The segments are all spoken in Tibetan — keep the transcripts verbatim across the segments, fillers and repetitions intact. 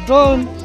འགྲོ།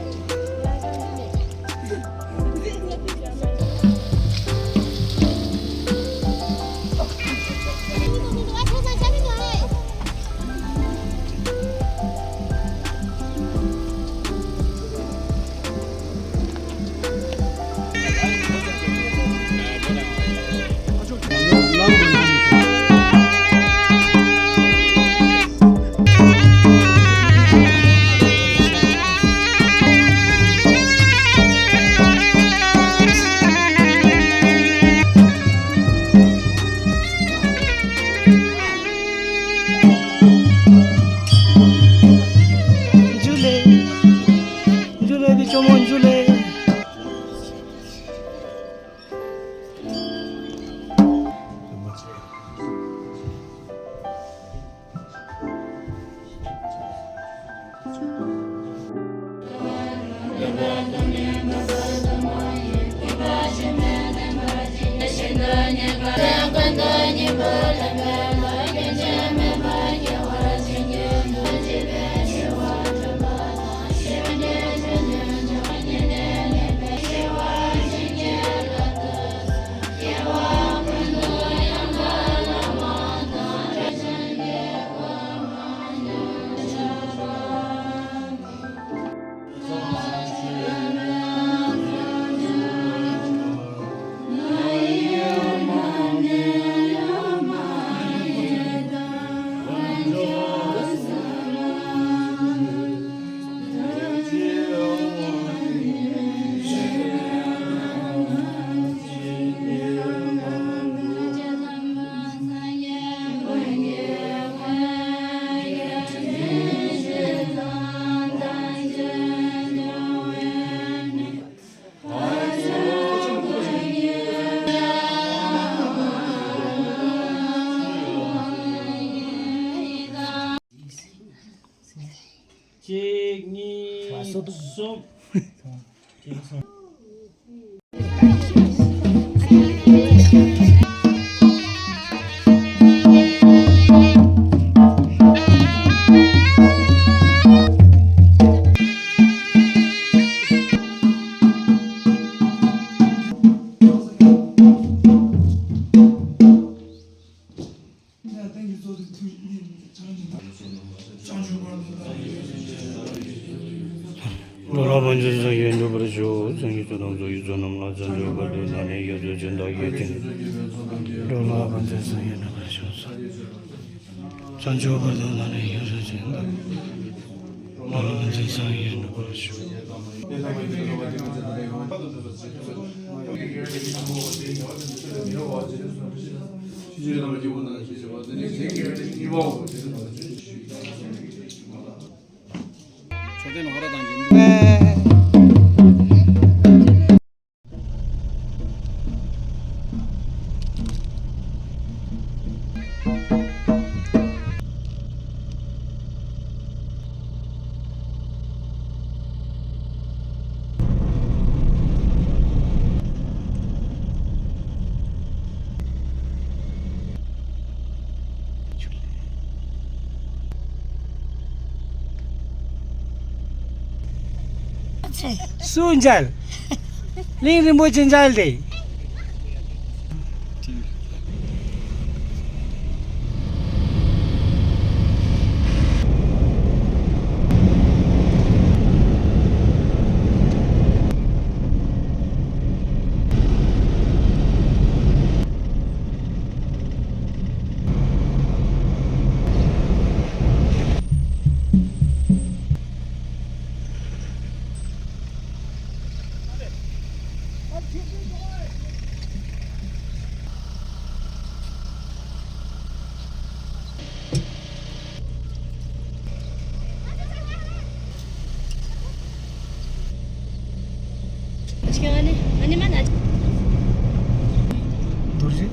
འཇུ་ལེ། འཇུ་ལེ་བི་ཅོ་མོ་འཇུ་ལེ། གཅིག་གཉིས། གསུམ། གསུམ། འགྲོ་ལ་ཕན་ཕྱིར་སངས་རྒྱས་འགྲུབ་པར་ཤོག། སངས་རྒྱས་ཚོགས་དང་ཚོགས་ཀྱི་མཛོད་རྣམས་ལ། བྱང་ཆུབ་བར་དུ་བདག་ནི་ཡོངས་སུ་བྱིན་དང་། ཡིད་བཞིན་འགྲོ་ལ་ཕན་ཕྱིར་སངས་རྒྱས་འགྲུབ་པར་ཤོག། བྱང་ཆུབ་བར་དུ་བདག་ནི་ཡོངས་སུ་བྱིན་དང་། འགྲོ་ལ་ཕན་ཕྱིར་སངས་རྒྱས་འགྲུབ་པར་ཤོག། སུ་མཇལ། གླིང་རིན་པོ་ཆེ་མཇལ་ཏེ། རྡོ་རྗེ།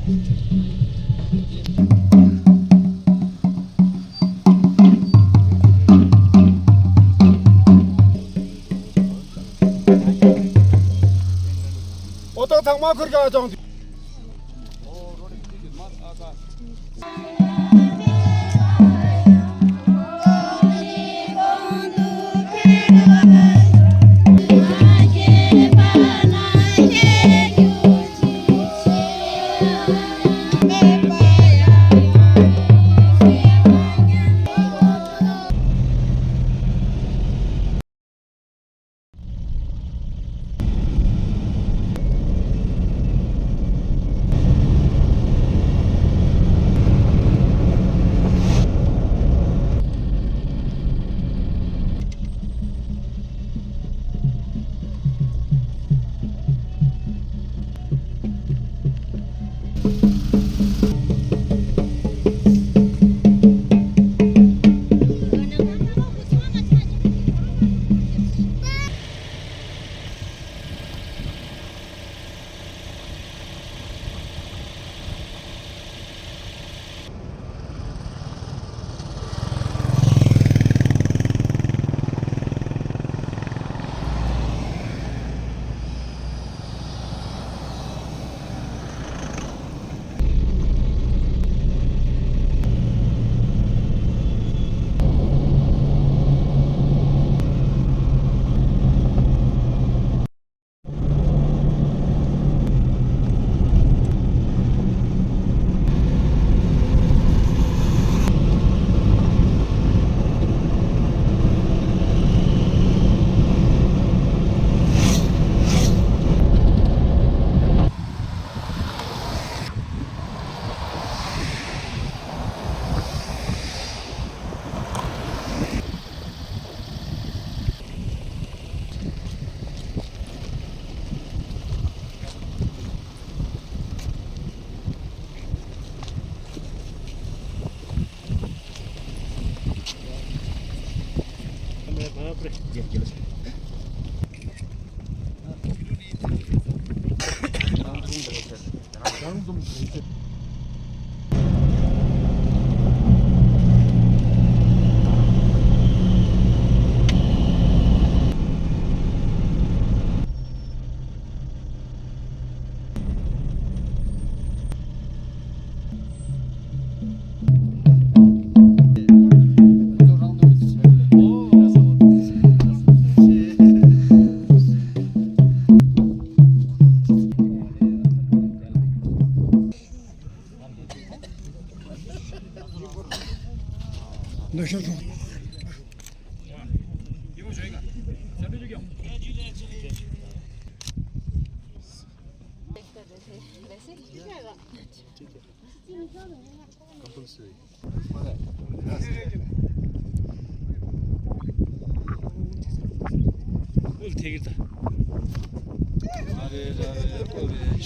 འོ་ཐོག་ཚང་མ་ཁུར་ག་ཅོང་།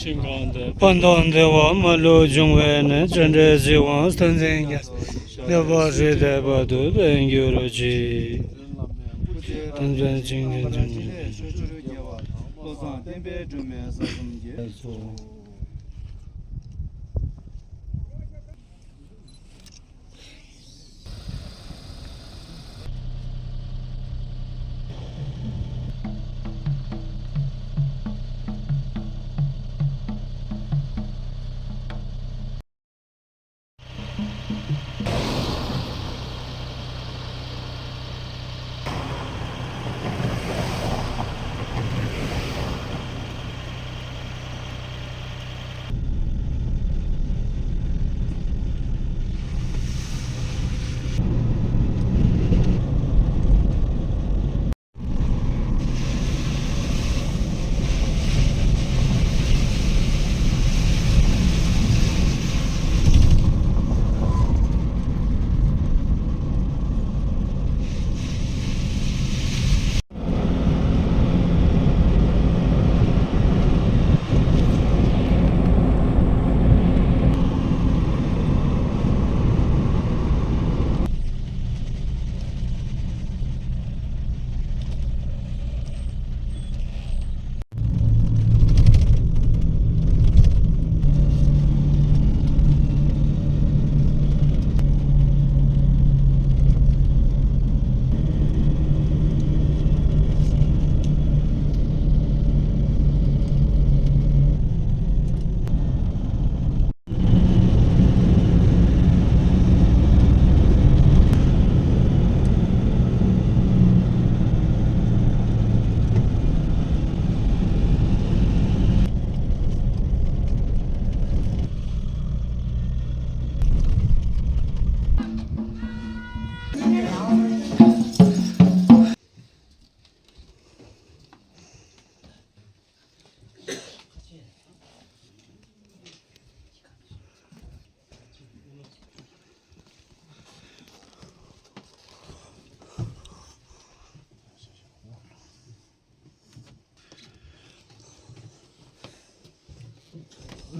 ཤིང་གང་འདི་ཕན་དང་བདེ་བ་མ་ལུས་འབྱུང་བའི་གནས། ཅི་འདྲའི་གཟིགས་དབང་སྟན་འཛིན་རྒྱལ། ལེགས་པར་རིགས་གཏད་པ་དུ་ལེན་གྱུར་ཅིག། ཐམས་ཅད་བྱིན་གྱིས་བརླབ་ཕྱིར་ཕྱོགས་བཅུར་རྒྱལ་བ་དང་། བློ་བཟང་བསྟན་པའི་སྒྲོན་མེ་ས་གསུམ་གྱི།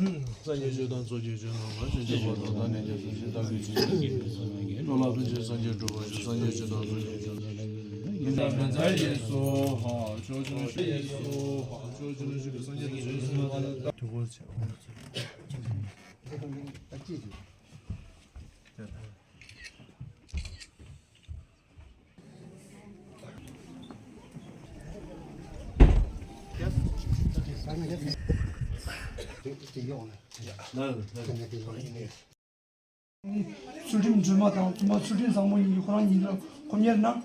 སངས་རྒྱས་ཆོས་དང་ཚོགས་ཀྱི་མཆོག་རྣམས་ལ། ཕྱིན་ཅི་མ་ཐུབ་བདག་ནི་སྐྱབས་སུ་མཆི། བདག་གིས་ཅི་བྱས་ཀུན་ནས་བཟང་བསྔགས་ཀྱི། བློ་ལ་ཕན་ཕྱིར་སངས་རྒྱས་འགྲུབ་པར་ཤོག་སངས་རྒྱས་ཆོས་དང་ཚོགས་ཀྱི་མཆོག་རྣམས་ལ། ཕྱིན་ཅི་མ་ཐུབ་བདག་ནི་སྐྱབས་སུ་མཆི། སོ་ཧ། ཕྱོགས་བཅུ་ནས་བཞུགས་པའི་སངས་རྒྱས་དང་ཆོས་སྲུང་མ་རྣམས་ཐུགས་ཁུར་ཆེ། ཚུལ་ཁྲིམས་སྒྲོལ་མ་དང་བཙུན་མ་ཚུལ་ཁྲིམས་བཟང་པོ་གཉིས་ཀྱིས་ཁོ་རང་གཉིས་ལ་ཁོ་གཉེར་གནང་།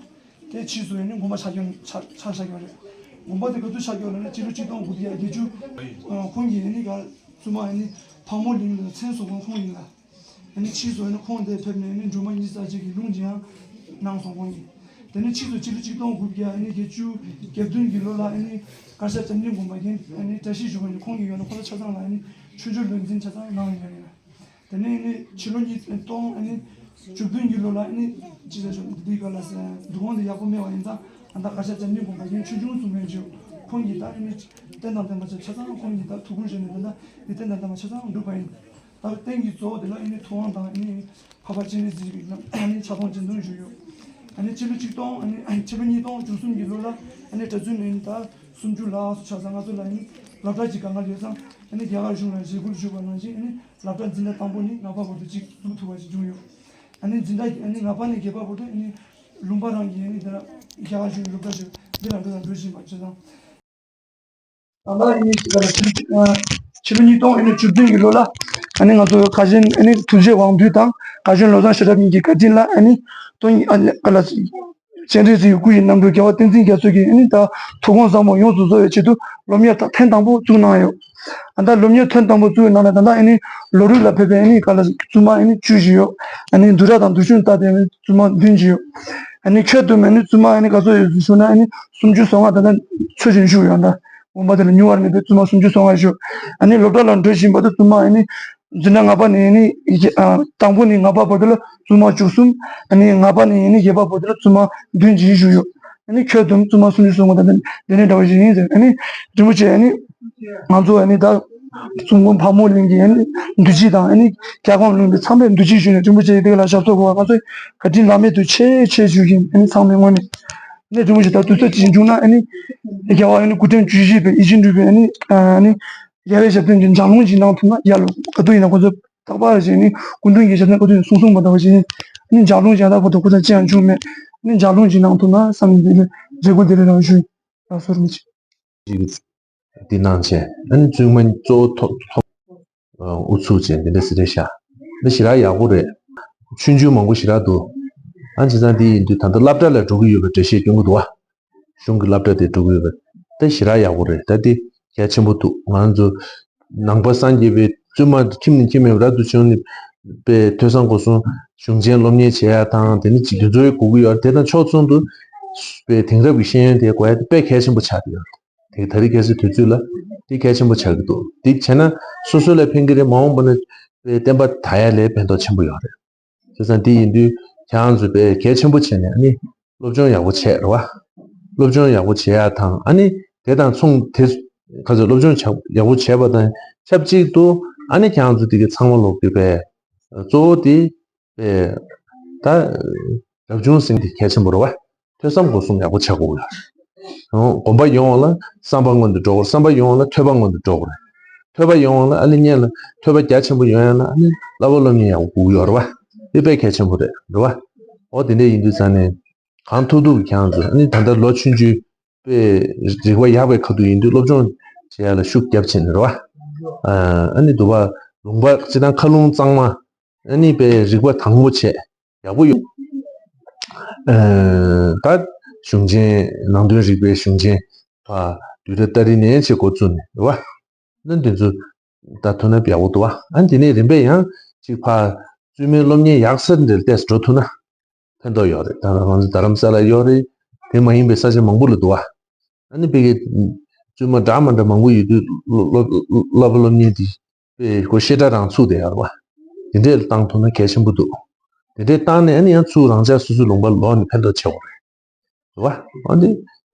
དེ་ཕྱིས་སུ་ཡང་ནི་དགོན་པ་ཆགས་ཀྱི་ཆགས་ཆགས་ཆགས་ཀྱི་རེད། དགོན་པ་དེ་ག་དུས་ཆགས་ཀྱི་ཡོད་ལབ་ན་སྤྱི་ལོ་གཅིག་སྟོང་དགུ་བརྒྱ་བརྒྱད་ཅུ། ཁོང་གིས་ནི་ག་བཙུན་མ་ནི་ཕག་མོ་གླིང་ལ་མཚན་བཟུང་མཁན་ཁོང་ཡིན་ལ། ཨ་ནི་ཕྱིས་སུ་ཨ་ནི་ཁོང་དེ་ཕེབས་ནས་ཨ་ནི་སྒྲོལ་མ་ཉི་ཤུ་རྩ་གཅིག་གི་ལུང་ཅིག་ཡང་གནང་སོང་ཁོང་གིས། དེ་ནས་ཕྱིས་སུ་སྤྱི་ལོ་གཅིག་སྟོང་དགུ་བརྒྱ་ཨ་ནི་བརྒྱད་ཅུ་གྱ་བདུན་གྱི་ལོ་ལ་ཨ་ནི་བཀའ་ཤག་བྱམས་སྙིང་དགོན་པ་རྒན་ཨ་ནི་བཀྲ་ཤིས་བཞུགས་པ་ནི་ཁོང་གིས་ཡང་ན་ཁོ་ཚོ་ཆ་ཚང་ལ་ཨ་ནི་ཆོས་རྒྱུགས་བློ་འཛིན་ཆ་ཚང་གནང་ཡོད་རེད། དེ་ནས་ཨ་ནི་ཕྱི་ལོ་ཉིས་སྟོང་ཨ་ནི་བཅུ་བདུན་གྱི་ལོ་ལ་ཨ་ནི་ཅི་ཟེར་ཞོག་འདི་ག་ལ་ཟེར་འདུ་ཁང་དེ་ཡག་པོ་མེད་པ་ཡིན་ཙང་ཨ་ད་བཀའ་ཤག་བྱམས་སྙིང་དགོན་པ་རྒན་ཆོས་འབྱུང་གསུང་མཁན་ཅིག་ཁོང་གིས་ད་ཨ་ནི་རྟེན་དང་བརྟེན་པ་ཆ་ཚང་ཁོང་གིས་ད་ཐུགས་ཁུར་བཞེས་ནས་ད་ལྟ་འདི་རྟེན་དང་བརྟེན་པ་ཆ་ཚང་འགྲུབ་པ་ཡིན། ད་རྟེན་གྱི་གཙོ་བོ་དེ་ལ་ཨ་ནི་ཐུབ་དབང་དང་ཨ་ནི་འཕགས་པ་སྤྱན་རས་གཟིགས་ཀྱི་ཨ་ནི་ཕྱག་སྟོང་སྤྱན་སྟོང་བཞུགས་ཡོད། ཨ་ནི་ཕྱི་ལོ་གཅིག་སྟོང་ཨ་ནི་ཕྱི་ལོ་ཉིས་སྟོང་བཅུ་གསུམ་གྱི་ལོ་ལ་ཨ་ནི་གྲྭ་བཙུན་ཨ་ནི་ད་སུམ་ཅུ་ལྷག་ཙམ་ཆགས་ཙང་ང་ཚོ་ལ་ཨ་ནི་སློབ་གྲྭ་གཅིག་དཀའ་ངལ་ཡོད་ཙང་ཨ་ནི་རྒྱ་གར་གཞུང་ལ་རེ་སྐུལ་ཞུས་པ་ནང་བཞིན་ཨ་ནི་སློབ་གྲྭ་འཛིན་གྲྭ་དང་པོ་ནས་ལྔ་པ་བར་དུ་གཅིག་འཛུགས་ཐུབ་པ་ཞིག་བྱུང་ཡོད། ཨ་ནི་འཛིན་གྲྭ་ཨ་ནི་ལྔ་པ་ནས་བརྒྱད་པ་བར་དུ་ཨ་ནི་ལུང་པ་རང་གི་ཨ་ནི་ད་རྒྱ་གར་གཞུང་གི་སློབ་གྲྭ་ཞིག་འདི་ལ་འགྲོ་དང་འགྲོ་བཞིན་པ་བྱས་ཙང་། ད་ལྟ་ཨ་ནི་ཕྱི་ལོ་ཉིས་སྟོང་ཨ་ནི་བཅུ་བདུན་གྱི་ལོ་ལ་ཨ་ནི་ང་ཚོ་བཀའ་བཞིན་ཨ་ནི་ཐུགས་རྗེ་དབང་འདུས་དང་བཀའ་བཞིན་བློ་བཟང་ཤེས་རབ་གཉིས་ཀྱི་བཀའ་དྲིན་ལ་ཨ་ནི་སྟོན་ཨ་ནི་ག་ལ་སྤྱན་རས་གཟིགས་ཀྱི་སྐུ་ཡི་རྣམ་སྤྲུལ་རྒྱལ་བ་བསྟན་འཛིན་རྒྱ་མཚོ་གིས་ཨ་ནི་ད་ཐུགས་དགོངས་ཟབ་མོ་ཡོངས་སུ་རྫོགས་པའི་ཆེད་དུ་སློབ་གཉེར་ད་ཐེངས་དང་པོ་བཙུགས་གནང་ཡོད། ཨ་ད་སློབ་གཉེར་ཐེངས་དང་པོ་བཙུགས་གནང་ལ་ད་ལྟ་ཨ་ནི་ལོ་དྲུག་ལ་ཕེབས་པའི་ཨ་ནི་ག་ལ་བཙུན་མ་ཨ་ནི་བཅུ་བཞི་ཡོད། ཨ་ནི་འདུས་གྲྭ་དང་འདུས་གཞུང་ལྟ་སྟེ་ཨ་ནི་བཙུན་མ་བདུན་བཞི་ཡོད། ཨ་ནི་ཁྱོན་བསྡོམས་ཨ་ནི་བཙུན་མ་ཨ་ནི་ག་ཚོད་ཡོད་ཞུ་ན་ཨ་ནི་སུམ་ཅུ་སོ་ལྔ་ད་ལྟ་ཚོད་ཅིག་བཞུགས་ཡོད་ད། དགོན་པ་དེ་ལ་ཉུང་བར་མེད་པའི་བཙུན་མ་སུམ་ཅུ་སོ་ལྔ་བཞུགས། ཨ་ནི་སློབ་གྲྭ་ལ་འགྲོ་བཞིན་པ་དུ་བཙུན་མ་ཨ་ནི་འཛིན་གྲྭ་ལྔ་པ་ནས་ཨ་ནི་ཡི་གེ་ཨ་དང་པོ་ནས་ལྔ་པ་བར་དུ་ལ་བཙུན་མ་བཅུ་གསུམ། ཨ་ནི་ལྔ་པ་ནས་ཨ་ནི་བརྒྱད་པ་བར་དུ་ལ་བཙུན་མ་བདུན་གྱིས་བཞུགས་ཡོད། ཨ་ནི་ཁྱོན་བསྡོམས་བཙུན་མ་སུམ་ཅུ་སོ་ལྔ་དང་དེ་ནས་འདྲ་བ་ཞིག་ཡིན་ཟེར། ཨ་ནི་རིན་པོ་ཆེ་ཨ་ནི་ང་ཚོ་ཨ་ནི་ད་བཙུན་དགོན་ཕག་མོ་གླིང་གི་ཨ་ནི་འདུ་སྤྱི་དང་ཨ་ནི་རྒྱལ་ཁམས་ལུང་པའི་ཚང་མས་འདུ་སྤྱི་ཞུས་ནས་རིན་པོ་ཆེ་དེ་ལ་ཞབས་སོར་གོ་བ་ང་ཚོས་བཀའ་དྲིན་བླ་མེད་དུ་ཆེ་ཆེ་ཞུ་གིན་ཨ་ནི་ཚང་མའི་ངོས་ནས། ཨ་ནི་རིན་པོ་ཆེ་ད་དུས་ཚོད་ཅིག་བྱུང་ན་ཨ་ནི་རྒྱལ་བ་ཨ་ནི་སྐུ་ཕྲེང་བཅུ་བཞི་པའི་ཡིད་བཞིན་འགྲུབ་པའི་ཨ་ནི་ཨ་ནི་རྒྱལ་བའི་ཞབས་བརྟན་གྱི་ལྗགས་ལུང་ཞིག་གནང་ཐུབ་ན་ཡག་ལོ་ག་དུས་ཡིན་ན་ཁོ་ཚོ་རྟག་པར་ཞིག་ནི་སྐུ་མདུན་གྱི་ཞབས་བརྟན་ག་དུས་ཡིན་གསུང་གསུང་མ་འདྲ་བ་ཞིག་ཡིན། ཨ་ནི་ལྗགས་ལུང་ཞིག་ཡང་དག་པར་དུ་ཁོ་ཚོ་ཅི་ཡང་བྱུང་མེད། ཨ་ནི་ལྗགས་ལུང་ཞིག་གནང་ཐུབ་ན་བསམ་ནས་འདི་ལས་རེ་སྐུལ་འདི་ལས་རང་ཞུ་ཡིན། ལགས་སོ་རིན་པོ་ཆེ། འདི་གནང་བྱས་ཨ་ནི་བཙུན་མ་གཙོ་བོ་ཐོག་ཐོག་ཨུ་ཚུགས་བྱས་འདི་འདྲ་སེ་རེད་ཤག་འདི་ཞེ་དྲག་ཡག་པོ་རེད། ཆུང་ཆུང་མང་པོ་ཞེ་དྲག་འདུག་ཨ་ནི་བྱས་ཙང་འདི་ཡིན་དུས་ད་ལྟ་སློབ་གྲྭ་ལ་འགྲོ་གི་ཡོད་པའི་འགྲེལ་བཤད་སྐྱོན་གི་འདུག་བ། གཞུང་གི་སློབ་གྲྭ་དེ་འགྲོ་གི་ཡོད་པའི་ད་ཞེ་དྲག་ཡག་པོ་རེད། ད་འདི་གལ་ཆེན་པོ་འདུག་ང་ཚོ་ནང་པ་སངས་རྒྱས་པའི་བཙུན་མ་ཁྱིམ་ནས་ཁྱིམ་མེད་པར་དུ་བྱུང་ནས་པའི་ཐོས་བསམ་སྒོམ་གསུམ་གཞུང་ཆེན་སློབ་གཉེར་བྱེད་ཡ་དང་དེ་ནི་ཅིག་དེ་ཚོའི་དགོས་ཀྱི་ཡོད་རེད། དེ་དང་ཕྱོགས་མཚུངས་སུ་པའི་དེང་རབས་ཀྱི་ཤེས་ཡོན་དེ་དགོས་ཡ་དེ་དཔེ་གལ་ཆེན་པོ་ཆགས་ཀྱི་ཡོད་རེད། དེ་ད་རེས་ཁ་སང་དུས་ཚོད་ལ་དེ་གལ་ཆེན་པོ་ཆགས་ཀྱི་འདུག་དེ་བྱས་ན་སོ་སོ་ལ་ཕན་གྱི་རེད། མ་འོངས་པ་ན་དཔེ་བསྟན་པ་དར་ཡ་ལ་ཕན་ཐོགས་ཆེན་པོ་ཡོད་རེད། བྱས་ཙང་དེ་ཡིན་དུས་ཁྱེད་རང་ཚོས་དཔེ་གལ་ཆེན་པོ་བྱས་ནས་ཨ་ནི་སློབ་སྦྱོང་ཡག་པོ་བྱས་རེད་བ། སློབ་སྦྱོང་ཡག་པོ་བྱེད་ཡ་དང་ཨ་ནི་དེ་དང་མཚུངས་དེ་ཁ་ཚོས་སློབ་སྦྱོང་བྱ་ཡག་པོ་བྱས་པ་དང་ཆབས་ཅིག་ཏུ་ཨ་ནི་ཁྱེད་རང་ཚོ་དེ་གི་ཚང་མ་ལོག་གི་དཔེ་གཙོ་བོ་དེ་དཔེ་ད་རབ་བྱུང་ཟེར་མཁན་དེ་གལ་ཆེན་པོ་རེད་བ། ཐོས་བསམ་སྒོམ་གསུམ་ཡག་པོ་བྱ་དགོས་ཡ། ཨོ། སྒོམ་པ་ཡོང་བ་ལ་བསམ་པ་སྔོན་དུ་འགྲོ་དགོས། བསམ་པ་ཡོང་བ་ལ་ཐོས་པ་སྔོན་དུ་འགྲོ་དགོས། ཐོས་པ་ཡོང་བ་ལ་ཨ་ནི་སྔོན་ལ་ཐོས་པ་རྒྱ་ཆེན་པོ་ཡོང་ཡ་ལ་ཨ་ནི་བསླབ་པ་སློབ་གཉེར་ཡག་པོ་དགོས་ཡོད་རེད་བ། དེ་དཔེ་གལ་ཆེན་པོ་རེད་རེད་བ། ཨོ་དེ་འདྲ་ཡིན་དུས་ཙང་ནས་གང་ཐུབ་ཐུབ་ཀྱིས་ཁྱེད་རང་ཚོ་ཨ་ནི་ད་ལྟ་ལོ་ཆུང་ཆུང་དཔེ་རིག་པ་ཡག་པའི་ཁ་ཐུག་ཡིན་དུས་སློབ་སྦྱོང་བྱེད་ཡ་ལ་ཤུགས་རྒྱབ་བྱས་ནས་རེད་བ། ཨ་ནི་འདུག་བ། ལུང་པ་སྤྱི་དང་མཁའ་རླུང་གཙང་མ། ཨ་ནི་དཔེ་རིག་པ་དྭངས་མོ་བྱས་ཡག་པོ་ཡོད། ཨ་ད་གཞུང་ཆེན་ནང་དོན་རིག་པའི་གཞུང་ཆེན་ཕ་བསྡུས་གྲྭ་ཏ་རིག་ནས་བྱེད་འགོ་བཙུགས་ནས་རེད་བ། ཨ་ནི་འདི་ཚོ་ད་ཐོན་ན་ཡག་པོ་འདུག་བ། ཨ་ནི་དེ་ནས་རིམ་པས་ཡང་ཅིག་ཕ་བཙུན་མའི་སློབ་གཉེར་ཡག་ས་འདིར་ཏོག་ཙམ་འགྲོ་ཐུབ་ན་ཕན་ཐོགས་ཡོད་རེད། ད་ང་ཚོ་རྡ་རམ་ས་ལ་ཡོད་རེད། དེ་མ་ཡིན་པའི་ས་ཆ་མང་པོ་ལ་འདུག་བ། ཨ་ནི་དཔེ་ཀའི་བཙུན་མ་འདྲ་མ་འདྲ་མང་པོ་ཡོད་དུས་སློབ་སློབ་སློབ་པ་སློབ་གཉེར་དེ་དཔེ་ཁོ་བཤད་གྲྭ་རང་ཚུགས་བསྡད་ཡོད་རེད་བ། དེ་འདྲས་བཏང་ཐུབ་ན་གལ་ཆེན་པོ་འདུག་དེ་འདྲས་བཏང་ནས་ཨ་ནི་ཡང་ཚུར་རང་ཅག་སོ་སོའི་ལུང་པ་ལོག་ནས་ཕན་ཐོགས་ཆེ་བ་རེད། རེད་བ། ཨ་ནི་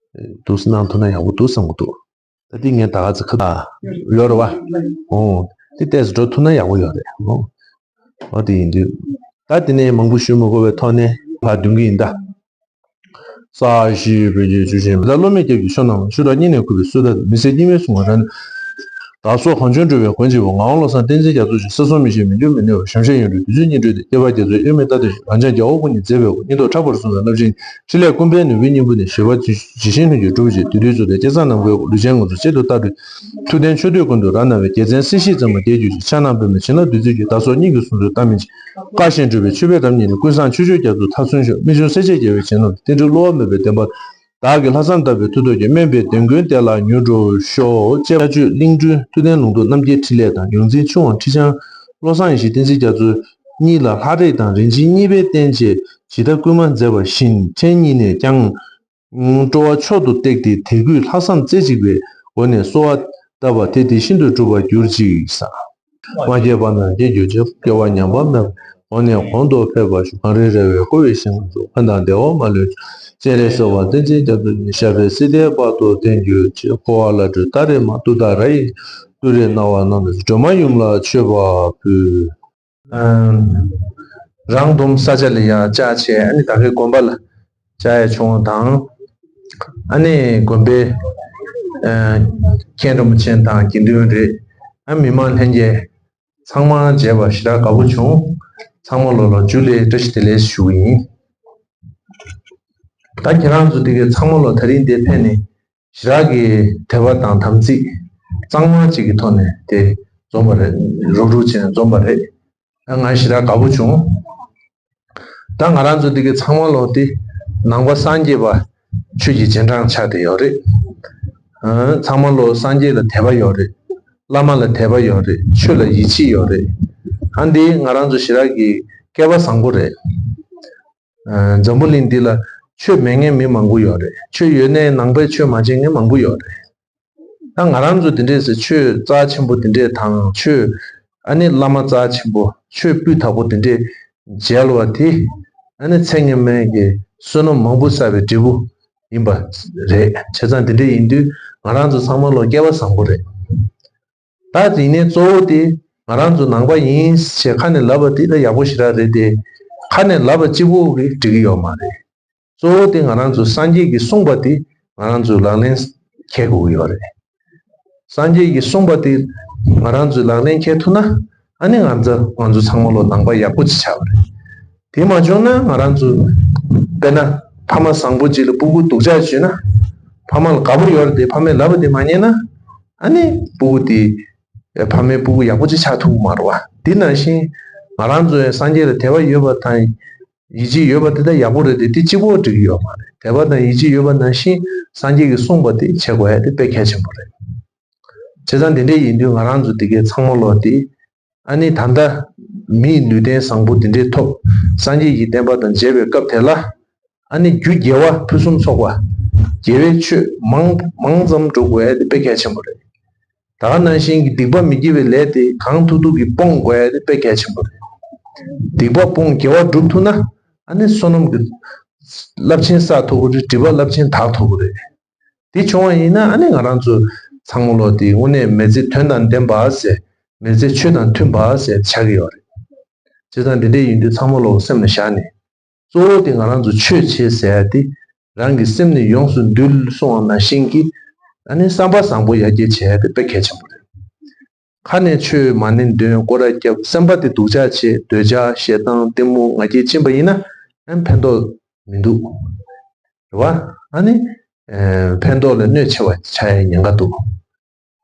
འདུག་སེ་གནང་ཐུབ་ན་ཡག་པོ་འདུག་བསམ་གྱི་འདུག་ད་ལྟ་ངས་ད་ག་ཚོད་ཁ་ཡོད་རེད་བ། ཨོ། དེ་ཏོག་ཙམ་འགྲོ་ཐུབ་ན་ཡག་པོ་ཡོད་རེད། འོ་དེ་ཡིན་དུས། ད་དེ་ནས་མང་པོ་ཞུ་མི་དགོས་པའི་ཐོག་ནས་ཕར་འདོན་གྱི་ཡིན་ད། ས་གཞི་བོད་ཀྱི་ཆུ་ཆེན་ད་སློབ་མའི་སྐྱབས་ཀྱི་མཆོག་རྣམས་ལ། ཆུ་རགས་སྙིང་ནས་ཁུག་པའི་གསོལ་ཐབས་མི་ཟད་སྙིགས་མའི་གསུང་ངག་རང་། བདག་སོགས་གངས་ལྗོངས་འགྲོ་བའི་མགོན་གཅིག་པུ། ངག་དབང་བློ་བཟང་བསྟན་འཛིན་རྒྱ་མཚོ་ཞེས། ས་སྲོག་མི་ཤེས་མི་འགྱུར་མི་གནས་པ། ཞམ་ཤས་ཡོན་ཏན་བདུད་རྩིའི་སྙིགས་བྲལ་ཏེ། སྐྱེ་བ་རྒྱ་མཚོའི་གཡོ་མེད་རྟ་དོད་བཞིན། རང་ཅག་རྒྱལ་བ་སྐུ་གཉིས་མཛེས་པའི་སྒོ། སྙིང་སྟོབས་ཕྲག་པར་བཟུང་བའི་རླབས་ཆེན། ཕྲིན་ལས་ཀུན་ཕན་ནུས་པའི་སྙིང་པོ་ནི། ཞི་བ་ཇི་བཞིན་ལྷུན་གྱིས་གྲུབ་པའི་ཕྱིར། བདུད་འདུལ་གཙུག་ལྡན་སྐྱེད་ཚལ་རྣམ་རྒྱལ་སྐུ། ལུས་ཅན་ངོ་ཚ་གཅིག་ཏུ་བལྟ་སྟེ། ཐུབ་བསྟན་ཆོས་འདོད་ཀུན་ཏུ་རབ་སྣང་བའི། རྒྱལ་མཚན་སྲིད་ཞིའི་རྩེ་མོར་རྒྱལ་གྱུར་ཅིག། ཕྱག་ན་པདྨོ་བྱིན་རླབས་བདུད་རྩིའི་རྒྱུན། བདག་སོགས་སྙིང་གི་གཟུངས་སུ་བལྟ་མིན་ཕྱིར། བཀའ་བཞིན་སྒྲུབ་པའི་མཆོད་པའི་རབ་བརྙེས་ནས། ཀུན་བཟང་ཆོས་སྤྱོད་རྒྱ་མཚོར་མཐར་སོན་ཤོག། རྨད་བྱུང་སྲས་བཅས་རྒྱལ་བའི་བྱིན་རླབས་ཀྱིས། བསྟན་འགྲོའི་བསླུ་བ་མེད་པའི་བདེན་པ། བདག་གིས་ལྷག་བསམ་དག་པའི་མཐུ་སྟོབས་ཀྱིས། དམན་པའི་བདེན་ཀུན་བདེ་ལ་མྱུར་འགྲུབ་ཤོག། ཅེས་བཀའ་བརྒྱུད་གླིང་སྤྲུལ་ཐུབ་བསྟན་ལུང་རྟོགས་རྣམ་རྒྱལ་ཕྲིན་ལས་དང་། ཡོངས་འཛིན་ཆུ་དབང་ཁྲི་བྱང་བློ་བཟང་ཡེ་ཤེས་བསྟན་འཛིན་རྒྱ་མཚོ་གཉིས་ལ་ལྷ་རིགས་དང་རིན་ཆེན་གཉིས་པའི་རྟེན་བཅས་ཇི་ལྟར་བསྐུལ་མ་མཛད་པ་བཞིན། ཕྲན་ཉིད་ནས་ཀྱང་སྤྲོ་བ་མཆོག་ཏུ་བཏེགས་ཏེ། དད་གུས་ལྷག་བསམ་རྩེ་གཅིག་པའི་སྒོ་ནས་གསོལ་བ་བཏབ་པ་དེ་དེ་བཞིན་དུ་འགྲུབ་པར་གྱུར་ཅིག་ཟེར། མ་སྐྱེས་པ་རྣམས་སྐྱེ་གྱུར་ཅིག། སྐྱེ་བ་ཉམས་པ་མེད་པར་གོང་ནས་གོང་དུ་འཕེལ་བར་ཤོག། གངས་རིའི་ར་བས་བསྐོར་བའི་ཞིང་ཁམས་སུ། ཕན་དང་བདེ་བ་མ་ལུས་ཤོག། སྤྱན་རས་གཟིགས་དབང་བསྟན་འཛིན་རྒྱ་མཚོ་ནི། ཞབས་པད་སྲིད་མཐའི་བར་དུ་བརྟན་གྱུར་ཅིག། འཁོར་བ་ལས་སྒྲོལ་ཏཱ་རེ་མ། ཏུཏྟཱ་ར་ཡི་ཏུ་རེ་ན་བ་ན་མོ། སྒྲོལ་མ་ཡུམ་ལ་མཆོད་པ་ཕུལ། རང་འདོམས་ས་ཆ་ལ་ཡ་བཅར་བྱས། ཨ་ནི་ད་གའི་དགོན་པ་ལ་བཅར་ཡ་བྱུང་བ་དང་། ཨ་ནི་དགོན་པའི་མཁན་རིན་པོ་ཆེ་དང་དགེ་འདུན་རེད། ཨ་མི་མང་ལྷན་རྒྱས་ཚང་མ་མཇལ་བ་ཞེ་དྲག་དགའ་པོ་བྱུང་། ཚང་མ་ལོ་ལ་ཇུ་ལེ་བཀྲ་ཤིས་བདེ་ལེགས་ཞུ་གི་ཡིན། ད་ཁྱེད་རང་ཚོ་དེ་གའི་ཚང་མ་ལོ་ད་རིང་འདིར་ཕེབས་ནས་ཞེ་དྲག་གི་དད་པ་དང་དམ་ཚིག་གཙང་མ་ཅིག་གི་ཐོག་ནས་དེ་འཛོམས་པ་རེད། རུག་རུག་བྱས་ནས་འཛོམས་པ་རེད། ང་ཞེ་དྲག་དགའ་པོ་བྱུང་། ད་ང་རང་ཚོ་འདི་གའི་ཚང་མ་ལོ་དེ་ནང་པ་སངས་རྒྱས་པ་ཆོས་ཀྱི་རྗེས་འབྲང་ཆགས་བསྡད་ཡོད་རེད། ཨ་ཚང་མ་ལོ་སངས་རྒྱས་ལ་དད་པ་ཡོད་རེད། བླ་མ་ལ་དད་པ་ཡོད་རེད། ཆོས་ལ་ཡིད་ཆེས་ཡོད་རེད། ཨ་འདི་ང་རང་ཚོ་ཞེ་དྲག་གི་སྐལ་པ་བཟང་པོ་རེད། ཨ་འཛམ་བུ་གླིང་འདི་ལ་ཆོས་མེད་མཁན་མི་མང་པོ་ཡོད་རེད། ཆོས་ཡོད་ནའི་ནང་པའི་ཆོས་མ་བྱེད་མཁན་མང་པོ་ཡོད་རེད། ད་ང་རང་ཚོ་དེ་འདྲས་སེ་ཆོས་རྩ་ཆེན་པོ་དེ་འདྲས་དང་ཆོས་ཨ་ནི་བླ་མ་རྩ་ཆེན་པོ་ཆོས་སྤུས་དག་པོ་དེ་འདྲས་མཇལ་བ་དེ་ཨ་ནི་ཚེ་སྔོན་མའི་གི་བསོད་ནམས་མང་པོ་བསགས་པའི་འབྲས་བུ་ཡིན་པ་རེད། བྱས་ཙང་དེ་འདྲས་ཡིན་དུས་ང་རང་ཚོ་ཚང་མ་ལོ་སྐལ་བ་བཟང་པོ་རེད། ད་དེ་ནས་གཙོ་བོ་དེ་ང་རང་ཚོ་ནང་པ་ཡིན་ཞེས་ཁ་ནས་ལབ་པ་དེ་ད་ཡག་པོ་ཞེ་དྲག་རེད་དེ། ཁ་ནས་ལབ་པ་གཅིག་པོ་གིས་འགྲིག་གི་ཡོད་མ་རེད། གཙོ་བོ་དེ་ང་རང་ཚོ་སངས་རྒྱས་ཀྱིས་གསུངས་པ་དེ་ང་རང་ཚོས་ལག་ལེན་འཁྱེར་དགོས་ཀྱི་ཡོད་རེད། སངས་རྒྱས་ཀྱིས་གསུངས་པ་དེ་ང་རང་ཚོས་ལག་ལེན་འཁྱེར་ཐུབ་ན་ཨ་ནི་ང་ཚོ་ང་ཚོ་ཚང་མ་ལོ་ནང་པ་ཡག་པོ་ཅིག་ཆགས་པ་རེད། དེ་མ་བྱུང་ན་ང་རང་ཚོ་དཔེར་ན་ཕ་མ་བཟང་པོ་ཅིག་ལ་སྤུ་གུ་སྡུག་ཅག་བྱུང་ན་ཕ་མ་ལ་དགའ་པོ་ཡོད་རེད་དེ། ཕ་མས་ལབ་པ་དེ་མ་ཉན་ན་ཨ་ནི་སྤུ་གུ་དེ་ཕ་མའི་སྤུ་གུ་ཡག་པོ་ཅིག་ཆགས་ཐུབ་ཀྱི་མ་རེད་བ། དེ་ནང་བཞིན་ང་རང་ཚོ་ཡང་སངས་རྒྱས་ལ་དད་པ་ཡོད་པ་དང་ཡིད་ཆེས་ཡོད་པ་དེ་ད་ཡག་པོ་རེད་དེ། དེ་གཅིག་པོ་འགྲིག་གི་ཡོད་མ་རེད། དད་པ་དང་ཡིད་ཆེས་ཡོད་པ་ནང་བཞིན་སངས་རྒྱས་ཀྱིས་གསུངས་པ་དེ་བྱེད་དགོས་ཡ་དེ་དཔེ་གལ་ཆེན་པོ་རེད། བྱས་ཙང་དེ་འདྲས་ཡིན་དུས་ང་རང་ཚོ་དེ་གའི་ཚང་མ་ལོ་དེ་ཨ་ནི་ད་ལྟ་མིའི་ལུས་རྟེན་བཟང་པོ་དེ་འདྲས་ཐོབ། སངས་རྒྱས་ཀྱི་བསྟན་པ་དང་མཇལ་བའི་སྐབས་དེ་ལ་ཨ་ནི་རྒྱུ་དགེ་བ་ཕུན་སུམ་ཚོགས་པ་དགེ་བའི་ཆོས་མང་མང་ཙམ་སྒྲུབ་དགོས་ཡ་དེ་དཔེ་གལ་ཆེན་པོ་རེད། ད་ག་ནང་བཞིན་གྱི་སྡིག་པ་མི་དགེ་བའི་ལས་དེ་གང་ཐུབ་ཐུབ་ཀྱིས་སྤོང་དགོས་ཡ་དེ་དཔེ་གལ་ཆེན་པོ་རེད། སྡིག་པ་སྤོང་དགེ་བ་སྒྲུབ་ཐུབ་ན་ཨ་ནི་བསོད་ནམས་ཀྱི་རླབས་ཆེན་བསགས་ཐུབ་ཀྱི་རེད། སྒྲིབ་པ་རླབས་ཆེན་དག་ཐུབ་ཀྱི་རེད། དེ་བྱུང་བ་ཡིན་ན་ཨ་ནི་ང་རང་ཚོ་ཚང་མ་ལོ་དེ་དངོས་གནས་མི་ཚེ་དོན་དང་ལྡན་པ་ཟེར། མི་ཚེ་ཆོས་དང་མཐུན་པ་ཟེར་ཆགས་ཀྱི་ཡོད་རེད། བྱས་ཙང་འདི་འདྲས་ཡིན་དུས་ཚང་མ་ལོ་སེམས་ལ་བཞག་ནས། གཙོ་བོ་དེ་ང་རང་ཚོ་ཆོས་བྱེད་ཟེར་ཡ་དེ་རང་གི་སེམས་ནི་ཡོངས་སུ་འདུལ་གསུངས་པ་ནང་བཞིན་གྱི་ཨ་ནི་བསམ་པ་བཟང་པོ་ཡར་རྒྱས་བྱེད་ཡ་དེ་དཔེ་གལ་ཆེན་པོ་རེད། ཁ་ནས་ཆོས་མ་ཎི་འདོན་སྐོར་ར་བརྒྱབ། སེམས་པ་དེ་སྡུག་ཅག་བྱེད། འདོད་ཆགས་ཞེ་སྡང་གཏི་མུག་ང་རྒྱལ་ཕྱིན་པ་ཡིན་ན་ཨ་ནི་ཕན་ཐོགས་མི་འདུག་རེད་བ། ཨ་ནི་ཨེ་ཕན་ཐོགས་ལས་གནོད་ཆེ་བ་ཆགས་ཡ་ཉེན་ཁ་འདུག་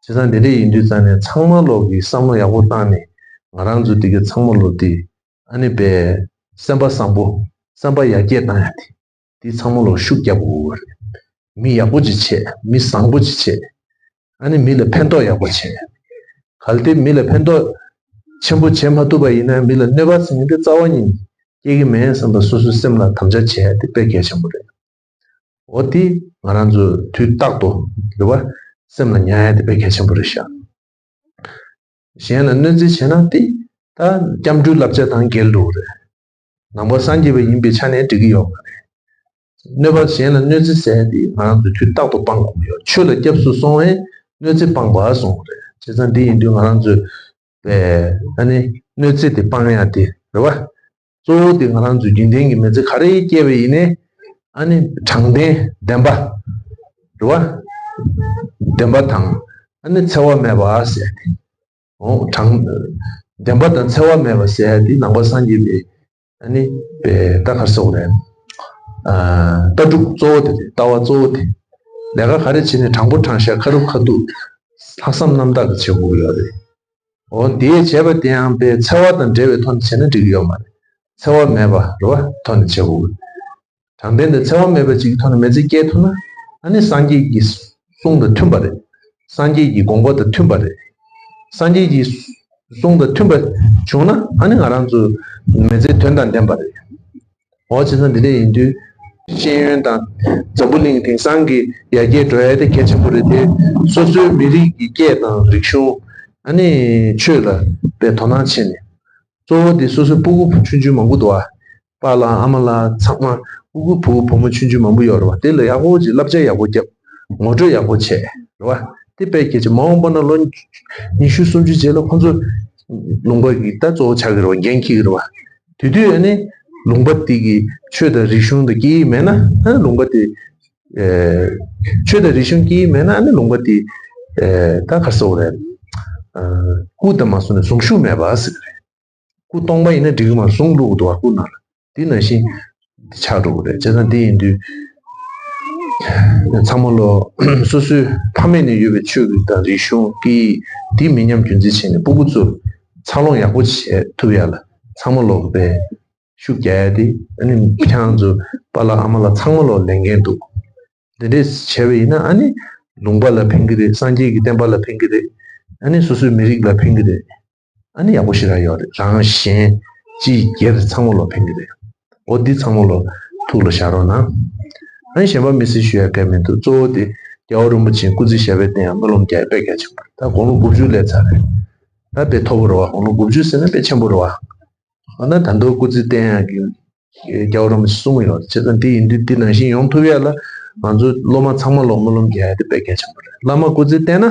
བྱས་ཙང་དེ་འདྲས་ཡིན་དུས་ཙང་ནས་ཚང་མ་ལོག་གི་བསམ་བློ་ཡག་པོ་བཏང་ནས་ང་རང་ཚོ་དེ་གའི་ཚང་མ་ལོག་དེ་ཨ་ནི་པའི་སེམས་པ་བཟང་པོ་བསམ་པ་ཡར་རྒྱས་བཏང་ཡ་དེ་དེ་ཚང་མ་ལོག་ཤུགས་རྒྱབ་དགོས་རེད། མི་ཡག་པོ་ཅིག་བྱེད། མི་བཟང་པོ་ཅིག་བྱེད། ཨ་ནི་མི་ལ་ཕན་ཐོགས་ཡག་པོ་བྱེད། གལ་ཏེ་མི་ལ་ཕན་ཐོགས་ཆེན་པོ་བྱེད་མ་ཐུབ་པ་ཡིན་ན་མི་ལ་གནོད་པ་ཟེར་མཁན་དེ་རྩ་བ་ཉིད་ནས་སྐྱེ་གི་མེད་བསམ་པ་སོ་སོའི་སེམས་ལ་དམ་བཅའ་བྱེད་ཡ་དེ་དཔེ་གལ་ཆེན་པོ་རེད། འོ་དེ་ང་རང་ཚོ་དུས་རྟག་ཏུ་རེད་བ། སེམས་ལ་ཉར་ཡ་དེ་དཔེ་གལ་ཆེན་པོ་རེད་ཤག་གཞན་ལ་གནོད་འཚེ་བྱས་ན་དེ་ད་སྐྱབས་འགྲོའི་བསླབ་བྱ་དང་འགལ་འགྲོ་གི་རེད། ནང་པ་སངས་རྒྱས་པ་ཡིན་པའི་ཆ་ནས་འགྲིག་གི་ཡོད་མ་རེད། གནོད་པ་གཞན་ལ་གནོད་འཚེ་ཟེར་ཡ་དེ་ང་རང་ཚོས་དུས་རྟག་ཏུ་སྤང་དགོས་ཀྱི་ཡོད། ཆོས་ལ་སྐྱབས་སུ་སོང་བས་གནོད་འཚེ་སྤངས་པ་སོང་བ་རེད། བྱས་ཙང་དེ་ཡིན་དུས་ང་རང་ཚོས་ པའི་ཨ་ནི་གནོད་འཚེ་དེ་སྤང་ཡ་དེ་རེད་བ། གཙོ་བོ་དེ་ང་རང་ཚོའི་རྒྱུན་ལྡན་གྱི་མི་ཚེ་ག་རེ་སྐྱེལ་བ་ཡིན་ནའི་ཨ་ནི་དྲང་བདེན་བདེན་པ་རེད་བ། བདེན་པ་དང་ཨ་ནི་འཚེ་བ་མེད་པ་ཟེར་ཏེ། འོ་དྲང་བདེན་པ་དང་འཚེ་བ་མེད་པ་ཟེར་ཡ་དེ་ནང་པ་སངས་རྒྱས་པའི་ཨ་ནི་པའི་ད་ག་རེ་ཟེར་དགོས་རེད། ཨ་ལྟ་གྲུབ་གཙོ་བོ་དེ་རེད། ལྟ་བ་གཙོ་བོ་དེ། ལས་ཀ་ག་རེ་བྱེད་ནའི་དྲང་པོ་དྲང་བཞག་ཁ་རུབ་ཁ་ཐུག་ལྷག་བསམ་རྣམ་དག་གིས་བྱེད་དགོས་ཀྱི་ཡོད་རེད། འོ་དེས་བྱས་པ་དེ་ཡང་པའི་འཚེ་བ་དང་འབྲེལ་བའི་ཐོག་ནས་བྱས་ན་འགྲིག་གི་ཡོད་མ་རེད། འཚེ་བ་མེད་པ་རེད་བ་ཐོག་ནས་བྱེད་དགོས། དྲང་བདེན་དང་འཚེ་བ་མེད་པ་ཅིག་གི་ཐོག་ནས་མི་ཚེ་སྐྱེལ་ཐུབ་ན་ཨ་ནི་སངས་རྒྱས་ཀྱི་གསུང་དང་མཐུན་པ་རེད། སངས་རྒྱས་ཀྱི་དགོངས་པ་དང་མཐུན་པ་རེད། སངས་རྒྱས་ཀྱི་གསུང་དང་མཐུན་པ་བྱུང་ན་ཨ་ནི་ང་རང་ཚོ་མི་ཚེ་དོན་དང་ལྡན་པ་རེད། འོ་བྱས་ཙང་འདི་འདྲ་ཡིན་དུས་ཤེས་ཡོན་དང་འཛམ་བུ་གླིང་དེང་སང་གི་ཡར་རྒྱས་འགྲོ་ཡ་དེ་གལ་ཆེན་པོ་རེད་དེ། སོ་སོའི་མི་རིགས་ཀྱི་སྐད་དང་རིག་གཞུང་ཨ་ནི་ཆོས་ལ་དཔེ་དོ་སྣང་བྱས་ནས། གཙོ་བོ་དེ་སོ་སོའི་སྤུ་གུ་ཆུང་ཆུང་མང་པོ་འདུག་ཨ། པཱ་ལགས་ཨ་མ་ལགས་ཚང་མ་སྤུ་གུ་བུ་བུ་མོ་ཆུང་ཆུང་མང་པོ་ཡོད་རེད་བ། དེ་ལ་ཡག་པོ་ཅིག་བསླབ་བྱ་ཡག་པོ་བརྒྱབ། ངོ་སྤྲོད་ཡག་པོ་བྱས་རེད་བ། དེ་དཔེ་གལ་ཆེ། མ་འོངས་པ་ན་ལོ་ཉི་ཤུ་སུམ་ཅུ་རྗེས་ལ་ཁོང་ཚོ་ལུང་པ་གི་ད་གཙོ་བོ་ཆགས་ཀྱི་རེད་བ། འགན་འཁྱེར་གྱི་རེད་བ། དེ་དུས་ཨ་ནི་ལུང་པ་དེ་གི་ཆོས་དང་རིག་གཞུང་དང་སྐད་ཡིག་མེད་ན་ཨ་ནི་ལུང་པ་དེ། ཨེ། ཆོས་དང་རིག་གཞུང་སྐད་ཡིག་མེད་ན་ཨ་ནི་ལུང་པ་དེ། ཨེ། ད་ག་རེ་ཟེར་དགོས་རེད། ཨ། སྐུ་དང་མ་སོང་ནས་གཟུངས་གཞུག་མེད་པ་ཟེར་གི་རེད། སྐུ་སྟོང་པ་ཡིན་ན་འགྲིག་གི་མ་རེད། གཟུངས་བླུགས་འདུག་བ་སྐུ་ནང་ལ། དེ་ནང་བཞིན་ཆགས་འགྲོ་གི་རེད། བྱས་ཙང་དེ་ཡིན་དུས་ཚང་མ་ལོ་སོ་སོའི་ཕ་མེས་ནས་ཡོད་པའི་ཆོས་ཀྱི་དང་རིག་གཞུང་སྐད་ཡིག་དེ་མི་ཉམས་རྒྱུན་འཛིན་བྱས་ནས་སྤུ་གུ་ཚོ་འཚར་ལོངས་ཡག་པོ་བྱེད་ཐུབ་ཡ་ལ་ཚང་མ་ལོ་གི་པའི་ཤུགས་རྒྱག་ཡ་དེ་ཨ་ནི་ཁྱེད་རང་ཚོ་པཱ་ལགས་ཨ་མ་ལགས་ཚང་མ་ལོ་ལས་འགན་འདུག་དེ་འདྲས་བྱས་པ་ཡིན་ན་ཨ་ནི་ལུང་པ་ལ་ཕན་གི་རེད། སངས་རྒྱས་ཀྱི་བསྟན་པ་ལ་ཕན་གི་རེད། ཨ་ནི་སོ་སོའི་མི་རིགས་ལ་ཕན་གི་རེད། ཨ་ནི་ཡག་པོ་ཞེ་དྲག་ཡོད་རེད། རང་གཞན་སྤྱི་སྒེར་ཚང་མ་ལ་ཕན་གི་རེད། འོ་འདི་ཚང་མ་ལ་ཐུགས་ལ་བཞག་རོགས་གནང་། ཨ་ནི་གཞན་པ་དམིགས་བསལ་ཞུ་ཡ་གང་མི་འདུག་གཙོ་བོ་དེ་རྒྱལ་བ་རིན་པོ་ཆེའི་སྐུ་ཚེ་ཞབས་པད་བརྟན་ཡ་སྨོན་ལམ་རྒྱག་ཡ་དཔེ་གལ་ཆེན་པོ་རེད། ད་དགུང་ལོ་དགུ་བཅུ་སླེབས་ཚར་རེད། ད་དཔེ་མཐོ་པོ་རེད་བ། དགུང་ལོ་དགུ་བཅུ་ཟེར་ན་དཔེ་ཆེན་པོ་རེད་བ། འོ་ན་ད་དུང་སྐུ་ཚེ་བརྟན་ཡག་གི་རྒྱལ་བ་རིན་པོ་ཆེ་གསུངས་ཡོད་རེད། བྱས་ཙང་དེ་ཡིན་དུས་དེ་ནང་བཞིན་ཡོང་ཐུབ་ཡ་ལ་ང་ཚོ་སློབ་མ་ཚང་མ་ལ་སྨོན་ལམ་རྒྱག་ཡ་དེ་དཔེ་གལ་ཆེན་པོ་རེད། བླ་མ་སྐུ་ཚེ་བརྟན་ན་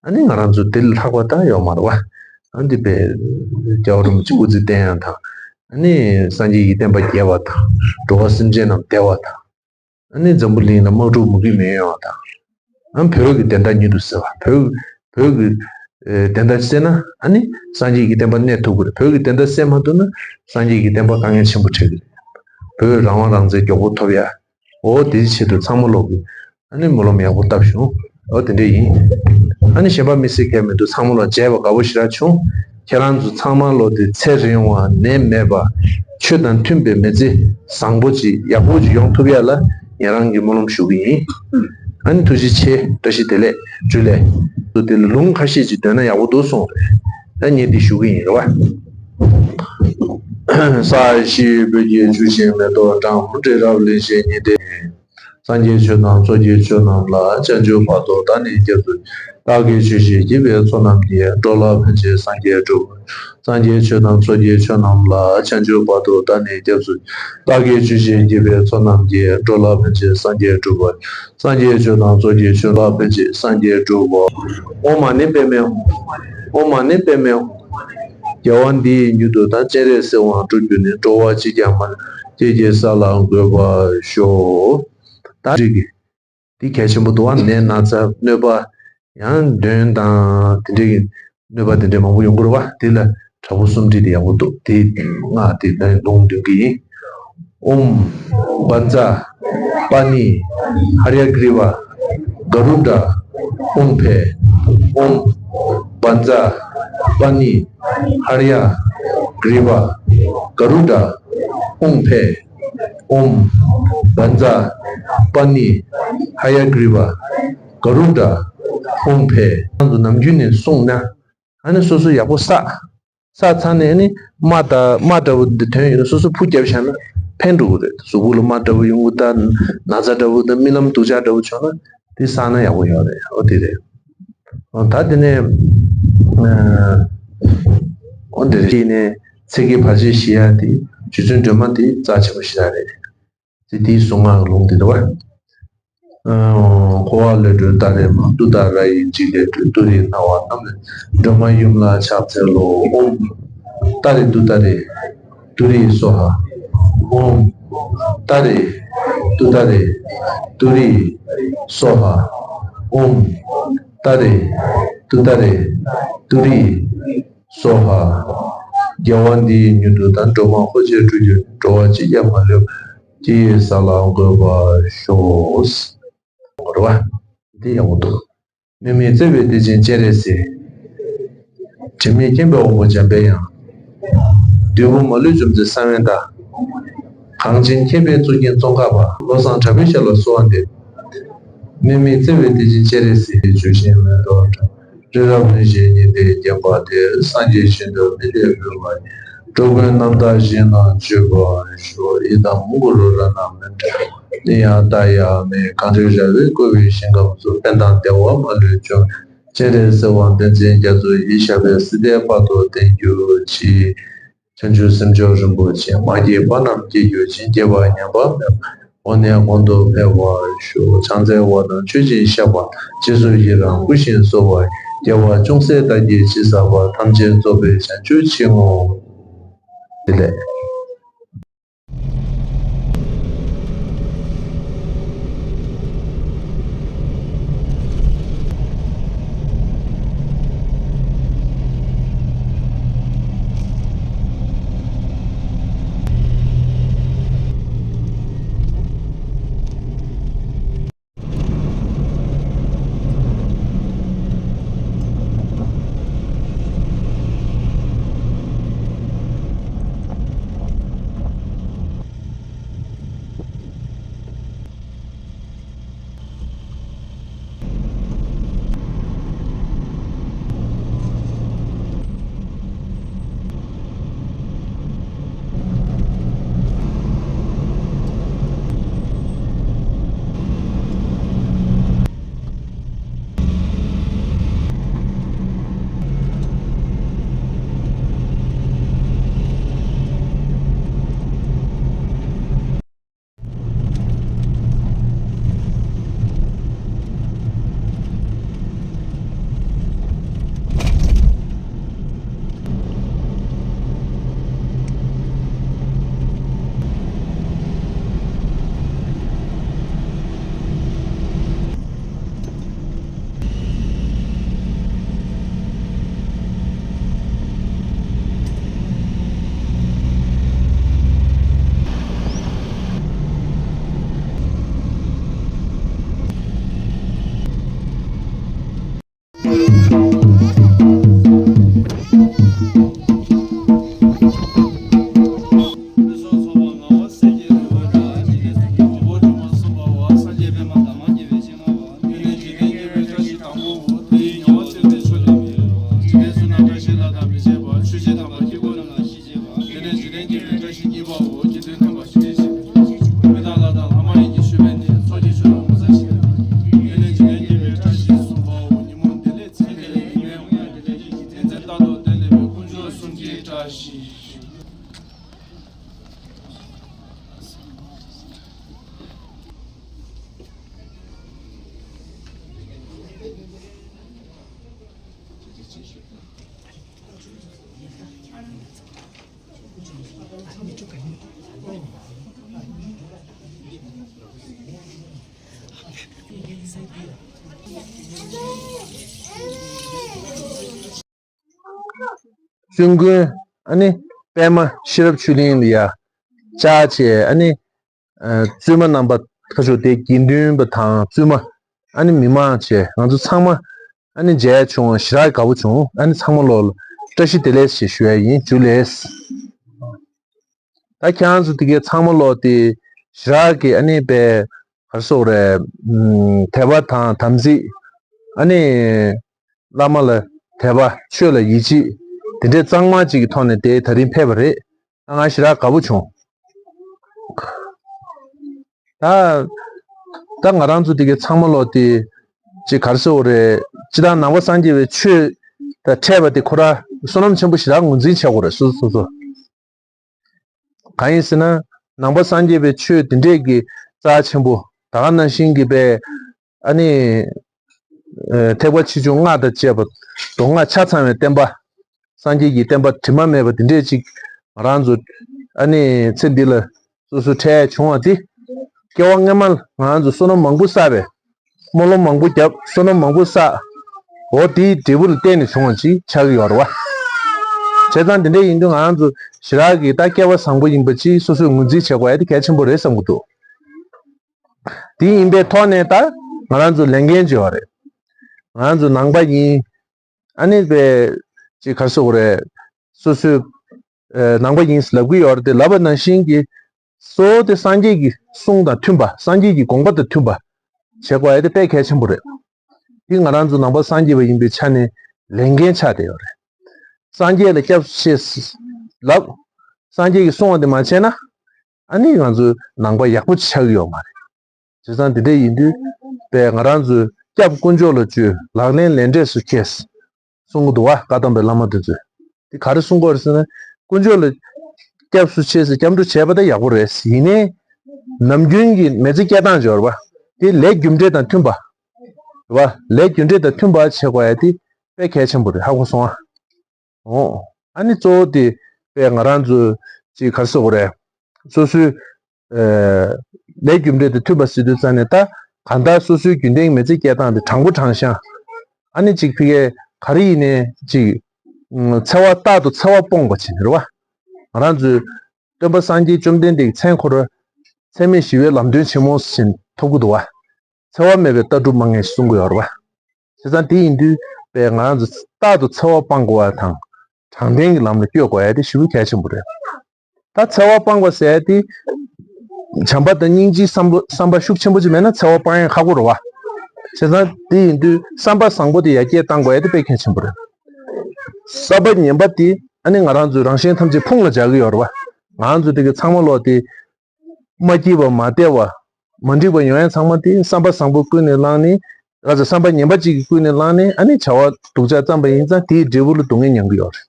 ཨ་ནི་ང་རང་ཚོ་དེ་ལས་ལྷག་པ་ད་ཡོད་མ་རེད་བ། ཨ་ནི་དཔེ་རྒྱལ་བ་རིན་པོ་ཆེ་སྐུ་ཚེ་བརྟན་ཡ་དང་ཨ་ནི་སངས་རྒྱས་ཀྱི་བསྟན་པ་རྒྱས་པ་དང་འགྲོ་བ་སེམས་ཅན་རྣམས་བདེ་བ་དང་། ཨ་ནི་འཛམ་བུ་གླིང་ལ་དམག་འཁྲུག་མུ་གེ་མེད་ཡོང་བ་དང་། ཨ་བོད་ཀྱི་བདེན་མཐའ་ཉིད་དུ་གསལ་བ། བོད་བོད་ཀྱི་ཨེ་བདེན་མཐའ་གསལ་ན་ཨ་ནི་སངས་རྒྱས་ཀྱི་བསྟན་པ་གནས་ཐུབ་ཀྱི་རེད། བོད་ཀྱི་བདེན་མཐའ་གསལ་མ་ཐུབ་ན་སངས་རྒྱས་ཀྱི་བསྟན་པ་དཀའ་ངལ་ཆེན་པོ་འཕྲད་ཀྱི་རེད། བོད་རང་དབང་རང་བཙན་མགྱོགས་པོ་ཐོབ་ཡ། འོ་དེའི་ཆེད་དུ་ཚང་མ་ལོག་གི་ཨ་ནི་སྨོན་ལམ་ཡག་པོ་བཏབ་བྱུང་། འོ་དེ་འདྲ་ཡིན། ཨ་ནི་གཞན་པ་དམིགས་བསལ་གང་མི་འདུག་ཚང་མ་ལ་མཇལ་བ་དགའ་པོ་ཞེ་དྲག་བྱུང་། ཁྱེད་རང་ཚོ་ཚང་མ་ལོ་དེ་ཚེ་རིང་བ་ནད་མེད་པ་ཆོས་དང་མཐུན་པའི་མི་ཚེ་བཟང་པོ་ཅིག་ཡག་པོ་ཅིག་ཡོང་ཐུབ་ཡ་ལ་ཉན་རང་གི་སྨོན་ལམ་ཞུ་གི་ཡིན། ཨ་ནི་ཐུགས་རྗེ་ཆེ། བཀྲ་ཤིས་བདེ་ལེགས། ཇུ་ལེ། ཚོ་དེ་ལ་ལུང་ཁ་ཤས་ཅིག་འདོན་ན་ཡག་པོ་འདུག་གསུངས་རེད། ད་ངས་འདི་ཞུ་གི་ཡིན་རེད་བ། ས་གཞི་བོད་ཀྱི་ཆུ་ཤིང་མེ་ཏོག་བཀྲམ། རི་རབ་གླིང་བཞི་ཉི་ཟླའི། སངས་རྒྱས་ཆོས་དང་ཚོགས་ཀྱི་མཆོག་རྣམས་ལ། བྱང་ཆུབ་བར་དུ་བདག་ནི་སྐྱབས་སུ། བདག་གིས་ཆོས་བཞིན་བགྱིས་པའི་ཚོགས་རྣམས་ཀྱིས། འགྲོ་ལ་ཕན་ཕྱིར་སངས་རྒྱས་འགྲུབ། སངས་རྒྱས་ཆོས་དང་ཚོགས་ཀྱི་མཆོག་རྣམས་ལ། བྱང་ཆུབ་བར་དུ་བདག་ནི་སྐྱབས་སུ། བདག་གིས་ཆོས་བཞིན་བགྱིས་པའི་ཚོགས་རྣམས་ཀྱིས། འགྲོ་ལ་ཕན་ཕྱིར་སངས་རྒྱས་འགྲུབ་པར། སངས་རྒྱས་ཆོས་དང་ཚོགས་ཀྱི་མཆོག་ལ་ཕན་ཕྱིར་སངས་རྒྱས་འགྲུབ་པར། ཨོཾ་མ་ཎི་པདྨེ་ཧཱུྃ། ཨོཾ་མ་ཎི་པདྨེ་ཧཱུྃ། དགེ་བ་འདི་ཡིས་མྱུར་དུ་བདག་སྤྱན་རས་གཟིགས་དབང་འགྲུབ་གྱུར་ནས། འགྲོ་བ་གཅིག་ཀྱང་མ་ལུས་སྐྱེ་བའི་ས་ལ་འགོད་པར་ཤོག་ད་འདི་གལ་ཆེན་པོ་འདུག་བ། ནད་ན་ཚ་གནོད་པ་ཡང་གདོན་དང་དེ་འདྲའི་གནོད་པ་དེ་འདྲའི་མང་པོ་ཡོང་གི་རེད་བ། དེ་ལ་དྲག་པོ་གསུམ་བྲིས་ཏེ་ཡག་པོ་འདུག་དེ་སྔགས་དེ་ལན་ལུང་འདོན་གྱི་ཡིན། ཨོཾ་བཛྲ་པཱ་ཎི་ཧ་རྱ་གྲཱི་བ་ག་རུ་ཌ་ཨོཾ་ཕཊ། ཨོཾ་བཛྲ་པཱ་ཎི་ཧ་རྱ་གྲཱི་བ་ག་རུ་ཌ་ཨོཾ་ཕཊ། ཨོཾ་བཛྲ་པཱ་ཎི་ཧ་རྱ་གྲཱི་བ་ག་རུ་ཌ་ཨོཾ་ཕཊ། ང་ཚོ་ནམ་རྒྱུན་ནས་གསུངས་ན་ཨ་ནི་སོ་སོ་ཡག་པོ་བསགས། བསགས་ཚར་ནས་ཨ་ནི་རྨ་དང་རྨ་འདྲ་བོ་འདི་ཐོན་ཡོད་ན་སོ་སོ་ཕུ་བརྒྱབ་བཞག་ན་ཕན་འགྲོ་གི་རེད། གཟུགས་པོ་ལ་རྨ་འདྲ་བོ་ཡོང་གི་ད་ན་ཚ་འདྲ་བོ་ད་རྨི་ལམ་སྡུག་ཅག་འདྲ་བོ་བྱུང་ན་དེ་བསགས་ན་ཡག་པོ་ཡོད་རེད། ཨོ་དེ་རེད། ཨོ་ད་དེ་ནས་ཨོ་དེ་རེད། དེ་ནས་ཚིག་གི་བར་ཆད་ཞི་ཡ་དེ་རྗེ་བཙུན་སྒྲོལ་མ་དེ་རྩ་ཆེན་པོ་ཞེ་དྲག་རེད། དེ་དེའི་གཟུངས་སྔགས་ལུང་དེ་འདུག་བ། འཁོར་བ་ལས་སྒྲོལ་ཏཱ་རེ་མ། ཏུཏྟཱ་ར་ཡེ་འཇིགས་ལས་སྒྲོལ། ཏུ་རེས་སྣང་བ་རྣམས་ལས་སྒྲོལ་མ་ཡུམ་ལ་ཕྱག་འཚལ་ལོ། ཨོཾ་ཏཱ་རེ་ཏུཏྟཱ་རེ་ཏུ་རེ་སྭཱ་ཧཱ། ཨོཾ་ཏཱ་རེ་ཏུཏྟཱ་རེ་ཏུ་རེ་སྭཱ་ཧཱ། ཨོཾ་ཏཱ་རེ་ཏུཏྟཱ་རེ་ཏུ་རེ་སྭཱ་ཧཱ། དགེ་བ་འདི་ཡིས་མྱུར་དུ་བདག། འགྲོ་མ་འཁོར་བཅས་འཁྲུགས་གྱུར་ནས། འགྲོ་བ་གཅིག་ཀྱང་མ་ལུས་པ། དེ་ཡི་ས་ལ་འགོད་པར་ཤོག་རེད་བ། འདི་ཡག་པོ་འདུག་དམིགས་མེད་བརྩེ་བའི་གཏེར་ཆེན་སྤྱན་རས་གཟིགས། དྲི་མེད་མཁྱེན་པའི་དབང་པོ་འཇམ་པའི་དབྱངས། བདུད་པོ་མ་ལུས་འཇོམས་མཛད་གསང་བའི་བདག། གངས་ཅན་མཁྱེན་པའི་གཙུག་རྒྱན་ཙོང་ཁ་པ། བློ་བཟང་གྲགས་པའི་ཞབས་ལ་གསོལ་བ་འདེབས། དམིགས་མེད་བརྩེ་བའི་གཏེར་ཆེན་སྤྱན་རས་གཟིགས། བྱུང་ཞིང་མེ་ཏོག་བཀྲ། རི་རབ་རིན་བཞིན་ཉི་ཟླས་བརྒྱན་པ་དེར། སངས་རྒྱས་བཞིན་དུ་མི་ལུས་འབུལ་བ་ཡི། འགྲོ་ཀུན་རྣམ་དག་ཞིང་ན་སྤྱོད་པར་ཤོག་ཡི་དམ་གུ་རུ་རཏྣ་མཎྜལ། ནི་ཡང་ཏདྱ་མེ། གངས་རི་ར་བས་བསྐོར་བའི་ཞིང་ཁམས་སུ། ཕན་དང་བདེ་བ་མ་ལུས་འབྱུང་། སྤྱན་རས་གཟིགས་དབང་བསྟན་འཛིན་རྒྱ་མཚོ་ཡི། ཞབས་པད་སྲིད་མཐའི་བར་དུ་བརྟན་གྱུར་ཅིག་བྱང་ཆུབ་སེམས་མཆོག་རིན་པོ་ཆེ། མ་སྐྱེས་པ་རྣམས་སྐྱེ་གྱུར་ཅིང་། སྐྱེས་པ་ཉམས་པ་མེད་པར། འོག་ནས་གོང་དུ་འཕེལ་བར་ཤོག་བྱང་རྩེ་བ་དན་མཆོད་ཅིང་བཤགས་པ། རྗེས་སུ་ཡི་རང་བསྐུལ་ཞིང་གསོལ་བ་ཡི། དགེ་བ་ཅུང་ཟད་བདག་གིས་ཅི་བསགས་པ། ཐམས་ཅད་རྫོགས་པའི་བྱང་ཆུབ་ཕྱིར་བསྔོ། བདེ་ལེགས། བཙུན་དགོན་ཨ་ནི་པདྨ་ཤེས་རབ་ཆོས་གླིང་ལ་ཡ་བཅར་བྱས། ཨ་ནི་ཨ་བཙུན་མ་རྣམ་པ་ཁ་ཤོ་དེ་དགེ་འདུན་པ་དང་བཙུན་མ་ཨ་ནི་མི་མང་བྱས། ང་ཚོ་ཚང་མ་ཨ་ནི་མཇལ་བྱུང་བ་ཞེ་དྲག་དགའ་པོ་བྱུང་། ཨ་ནི་ཚང་མ་ལོ་ལ་བཀྲ་ཤིས་བདེ་ལེགས་ཞེས་ཞུ་ཡ་ཡིན། ཇུ་ལེ། ད་ཁྱེད་རང་ཚོ་དེ་གའི་ཚང་མ་ལོ་དེ་ཞེ་དྲག་གི་ཨ་ནི་པའི་ག་རེ་ཟེར་དགོས་རེད། ཨུམ་དད་པ་དང་དམ་ཚིག་ཨ་ནི་བླ་མ་ལ་དད་པ། ཆོས་ལ་ཡིད་ཆེས། དེ་འདྲའི་གཙང་མ་ཅིག་གི་ཐོག་ནས་དེ་ད་རིང་ཕེབས་པ་རེད། ང་ཞེ་དྲག་དགའ་པོ་བྱུང་། ད་ད་ང་རང་ཚོ་དེ་གའི་ཚང་མ་ལོ་དེ་ཅིག་ག་རེ་ཟེར་དགོས་རེད། སྤྱིར་བཏང་ནང་པ་སངས་རྒྱས་པའི་ཆོས་དང་འཕྲད་པ་དེ་ཁོ་རང་བསོད་ནམས་ཆེན་པོ་ཞེ་དྲག་ངོས་འཛིན་བྱེད་དགོས་རེད། སོ་སོ་སོ་སོ། གང་ཡིན་ཟེར་ན། ནང་པ་སངས་རྒྱས་པའི་ཆོས་དེ་འདྲས་ཀྱི་རྩ་ཆེན་པོ་ ད་ག་ནང་བཞིན་གྱི་པའི་ཨ་ནི་ཨ་ཐེག་པ་ཆེ་ཆུང་སྔགས་དང་བཅས་པ་མདོ་སྔགས་ཆ་ཚང་བའི་བསྟན་པ། སངས་རྒྱས་ཀྱི་བསྟན་པ་དྲི་མ་མེད་པ་འདི་འདྲས་ཅིག་ང་རང་ཚོ་ཨ་ནི་ཚེ་འདི་ལ་སོ་སོའི་འཕྲད་བྱུང་བ་འདི། སྐྱེ་བ་སྔ་མ་ལ་ང་རང་ཚོ་བསོད་ནམས་མང་པོ་བསགས་པས། སྨོན་ལམ་མང་པོ་བརྒྱབ། བསོད་ནམས་མང་པོ་བསགས། འོ་དེའི་འབྲས་བུ་ལ་བརྟེན་ནས་བྱུང་བ་ཅིག་ཆགས་ཀྱི་ཡོད་རེད་བ། བྱས་ཙང་འདི་འདྲས་ཡིན་དུས་ང་རང་ཚོ་ཞེ་དྲག་གི་ད་སྐལ་བ་བཟང་པོ་ཡིན་པ་ཅིག་སོ་སོས་ངོས་འཛིན་བྱེད་དགོས་ཡ་དེ་གལ་ཆེན་པོ་རེད་བསམ་གྱི་འདུག་དེ་ཡིན་པའི་ཐོག་ནས་ད་ང་རང་ཚོ་ལས་འགན་ཅིག་ཡོད་རེད། ང་རང་ཚོ་ནང་པ་ཡིན། ཨ་ནི་པའི་ཅིག་ག་རེ་ཟེར་དགོས་རེད། སོ་སོའི་ཨ་ནང་པ་ཡིན་ལབ་ཀྱི་ཡོད་རེད་དེ། ལབ་པ་ནང་བཞིན་གྱི་གཙོ་བོ་དེ་སངས་རྒྱས་ཀྱི་གསུང་དང་མཐུན་པ། སངས་རྒྱས་ཀྱི་དགོངས་པ་དང་མཐུན་པ་བྱེད་དགོས་ཡ་དེ་དཔེ་གལ་ཆེན་པོ་རེད། དེ་ང་རང་ཚོ་ནང་པ་སངས་རྒྱས་པ་ཡིན་པའི་ཆ་ནས་ལས་འགན་ཆགས་བསྡད་ཡོད་རེད། སངས་རྒྱས་ལ་སྐྱབས་སུ་མཆི་ལབ། སངས་རྒྱས་ཀྱིས་གསུངས་པ་དེ་མ་བྱས་ན། ཨ་ནི་ང་ཚོའི་ནང་པ་ཡག་པོ་ཆགས་ཀྱི་ཡོད་མ་རེད། བྱས་ཙང་དེ་འདྲ་ཡིན་དུས་པས་ང་རང་ཚོས་སྐྱབས་དཀོན་མཆོག་ལ་བཅོལ། ལག་ལེན་ལས་འབྲས་སུ་མཁས། གསུང་གི་འདུག་བ། བཀའ་གདམས་པའི་བླ་མ་དེ་ཚོས། དེ་ག་རེ་གསུང་གི་ཡོད་རེད་ཟེར་ན། དཀོན་མཆོག་ལ་སྐྱབས་སུ་མཆི་ཟེར་སྐྱབས་འགྲོ་བྱས་པ་དེ་ཡག་པོ་རེད། ཡིན་ནའི་ནམ་རྒྱུན་གྱི་མི་ཚེ་སྐྱེལ་སྟངས་ཅིག་ཡོད་རེད་བ། དེ་ལས་རྒྱུ་འབྲས་དང་མཐུན་པ་རེད་བ། ལས་རྒྱུ་འབྲས་དང་མཐུན་པ་བྱེད་དགོས་ཡ་དེ་དཔེ་གལ་ཆེན་པོ་རེད། ཧ་གོ་སོང་ཨ། འོ། ཨ་ནི་གཙོ་བོ་དེ་དཔེ་ང་རང་ཚོ་ཅིག་ག་རེ་ཟེར་དགོས་རེད། སོ་སོའི་ཨ་ལས་རྒྱུ་འབྲས་དང་མཐུན་པ་ཟེར་དུས་ཙང་ནས་ད་གང་ལྟར་སོ་སོའི་རྒྱུན་ལྡན་མི་ཚེ་སྐྱེལ་སྟངས་དེ་དྲང་པོ་དྲང་བཞག་ཨ་ནི་ཅིག་ཕ་གིའི་ག་རེ་ཡིན་ནའི་ཅིག་འཚེ་བ་རྟག་ཏུ་འཚེ་བ་སྤོང་བ་བྱེད་ནི་རེད་བ། ང་རང་ཚོའི་སྟོན་པ་སངས་རྒྱས་བཅོམ་ལྡན་འདས་ཀྱི་མཚན་ཁོ་རང་འཚེ་མེད་ཞི་བའི་ལམ་སྟོན་ཆེན་མོ་ཟེར་ཐོབ་ཀྱི་འདུག་བ། འཚེ་བ་མེད་པའི་ལྟ་གྲུབ་མ་ངེས་གསུང་གི་ཡོད་རེད་བ། བྱས་ཙང་དེ་ཡིན་དུས་པས་ང་རང་ཚོ་རྟག་ཏུ་འཚེ་བ་སྤང་དགོས་པ་དང་། དྲང་བདེན་གྱི་ལམ་ལ་བསྐྱོད་དགོས་ཡ་དེ་ཞེ་པོ་གལ་ཆེན་པོ་རེད། ད་འཚེ་བ་སྤང་བ་ཟེར་ཡ་དེ། བྱམས་པ་དང་སྙིང་རྗེའི་བསམ་བློ་བསམ་པ་ཤུགས་ཆེན་པོ་ཅིག་མེད་ན་འཚེ་བ་སྤང་ཡ་ཁག་པོ་རེད་བ། བྱས་ཙང་དེ་ཡིན་དུས་བསམ་པ་བཟང་པོ་དེ་ཡར་རྒྱས་གཏང་དགོས་ཡ་དེ་དཔེ་གལ་ཆེན་པོ་རེད། བསམ་པ་ངན་པ་དེ་ཨ་ནི་ང་རང་ཚོའི་རང་གཞན་ཐམས་ཅད་ཕུང་ལ་སྦྱར་གྱི་ཡོད་རེད་བ། ང་རང་ཚོ་དེ་གི་ཚང་མ་ལོག་དེ། མ་སྐྱིད་པ་མ་བདེ་བ། མ་འགྲིག་པ་ཡོང་ཡ་ཚང་མ་དེ་བསམ་པ་བཟང་པོ་ཀུན་ནས་བསླངས་ནས། ར་ཙ་བསམ་པ་ངན་པ་གཅིག་གིས་ཀུན་ནས་བསླངས་ནས་ཨ་ནི་བྱ་བ་སྡུག་ཅག་བརྩམས་པ་ཡིན་ཙང་དེའི་འབྲས་བུ་ལ་སྡུག་བསྔལ་མྱོང་གི་ཡོད་རེད།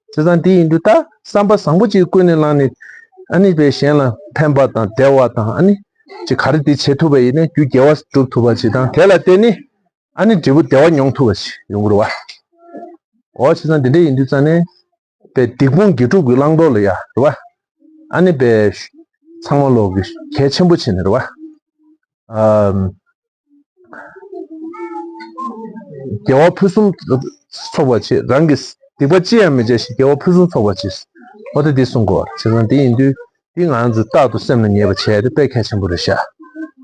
བྱས་ཙང་དེ་ཡིན་དུས་ད་བསམ་པ་བཟང་པོ་གཅིག་ཀུན་ནས་བསླངས་ནས་ཨ་ནི་པའི་གཞན་ལ་ཕན་པ་དང་བདེ་བ་དང་ཨ་ནི་ཅིག་ག་རེ་དེ་བྱེད་ཐུབ་པ་ཡིན་ན་རྒྱུ་དགེ་བ་སྒྲུབ་ཐུབ་པ་ཅིག་དང་དེ་ལ་བརྟེན་ནས་ཨ་ནི་འབྲས་བུ་བདེ་བ་མྱོང་ཐུབ་པ་ཅིག་ཡོང་གི་རེད་བ། འོ་བྱས་ཙང་དེ་འདྲ་ཡིན་དུས་ཙང་ནས། པའི་སྡིག་སྤོང་དགེ་སྒྲུབ་ཀྱི་བླང་དོར་ལ་ཡ་རེད་བ། ཨ་ནི་པའི་ཚང་མ་ལོག་གི་གལ་ཆེན་པོ་བྱས་ནས་རེད་བ། ཨམ། དགེ་བ་ཕུན་སུམ་ཚོགས་པ་བྱེད། རང་གི་སྡིག་པ་ཅི་ཡང་མི་བྱ་ཞིང་། དགེ་བ་ཕུན་སུམ་ཚོགས་པར་སྤྱད། འོ་དེ་འདི་གསུང་དགོས་པ་རེད། བྱས་ཙང་དེ་ཡིན་དུས་འདི་ང་ཚོས་རྟག་ཏུ་སེམས་ལ་ངེས་པ་བྱས་ཏེ་དཔེ་གལ་ཆེན་པོ་རེད་ཤག་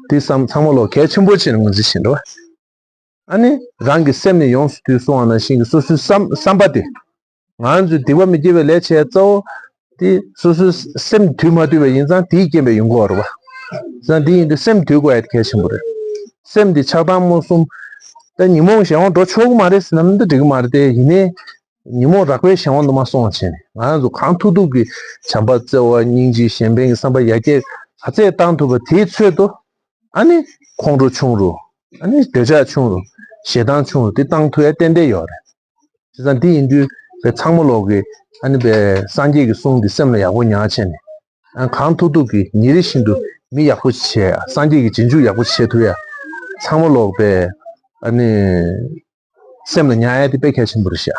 འདི་བསམ་ཚང་མ་ལོག་གལ་ཆེན་པོ་བྱས་ནས་ངོས་འཛིན་བྱེད་འགྲོ་བ། ཨ་ནི་རང་གི་སེམས་ནས་ཡོངས་སུ་དུལ་གསུང་བ་ནང་བཞིན་གྱི་སོ་སོའི་བསམ་བསམ་པ་དེ། ང་ཚོས་སྡིག་པ་མི་དགེ་བའི་ལས་བྱས་གཙོ་བོ་དེ་སོ་སོའི་སེམས་དུལ་མ་དུལ་བ་ཡིན་ཙང་དེའི་རྐྱེན་པས་ཡོང་གི་ཡོད་རེད་བ། བྱས་ཙང་དེ་ཡིན་དུས་སེམས་དུལ་དགོས་ཡ་དེ་གལ་ཆེན་པོ་རེད། སེམས་དེ་ཆགས་སྡང་རྨོངས་གསུམ། ད་ཉོན་མོངས་གཞན་དབང་འགྲོ་ཆོག་གི་མ་རེད་ཟེར་ན་འདི་འགྲིག་གི་མ་རེད་དེ། ཡིན་ནའི་ཉོན་མོངས་རགས་པའི་གཞན་དབང་དུ་མ་སོང་བ་བྱས་ནས་ང་ཚོ་གང་ཐུབ་ཐུབ་ཀྱིས་བྱམས་པ་བརྩེ་བ་སྙིང་རྗེ་གཞན་ཕན་གྱི་བསམ་པ་ཡར་རྒྱས་ག་ཚད་བཏང་ཐུབ་པ་དེའི་ཚོད་དུ། ཨ་ནི་ཁོང་ཁྲོ་ཆུང་རུ། ཨ་ནི་འདོད་ཆགས་ཆུང་རུ། ཞེ་སྡང་ཆུང་རུ་དེ་བཏང་ཐུབ་ཡ་ཏན་ཏན་ཡོད་རེད། བྱས་ཙང་དེ་ཡིན་དུས་པའི་ཚང་མ་ལོག་གི་ཨ་ནི་པའི་སངས་རྒྱས་ཀྱི་གསུང་འདི་སེམས་ལ་ཡག་པོ་ཉར་བྱས་ནས། ཨ་གང་ཐུབ་ཐུབ་ཀྱིས་ཉིན་རེ་བཞིན་དུ་མི་ཡག་པོ་ཞིག་བྱེད་ཡ། སངས་རྒྱས་ཀྱི་རྗེས་འཇུག་ཡག་པོ་ཞིག་བྱེད་ཐུབ་ཡ། ཚང་མ་ལོག་པའི་ཨ་ནི་སེམས་ལ་ཉར་ཡ་དེ་དཔེ་གལ་ཆེན་པོ་རེད་ཤག་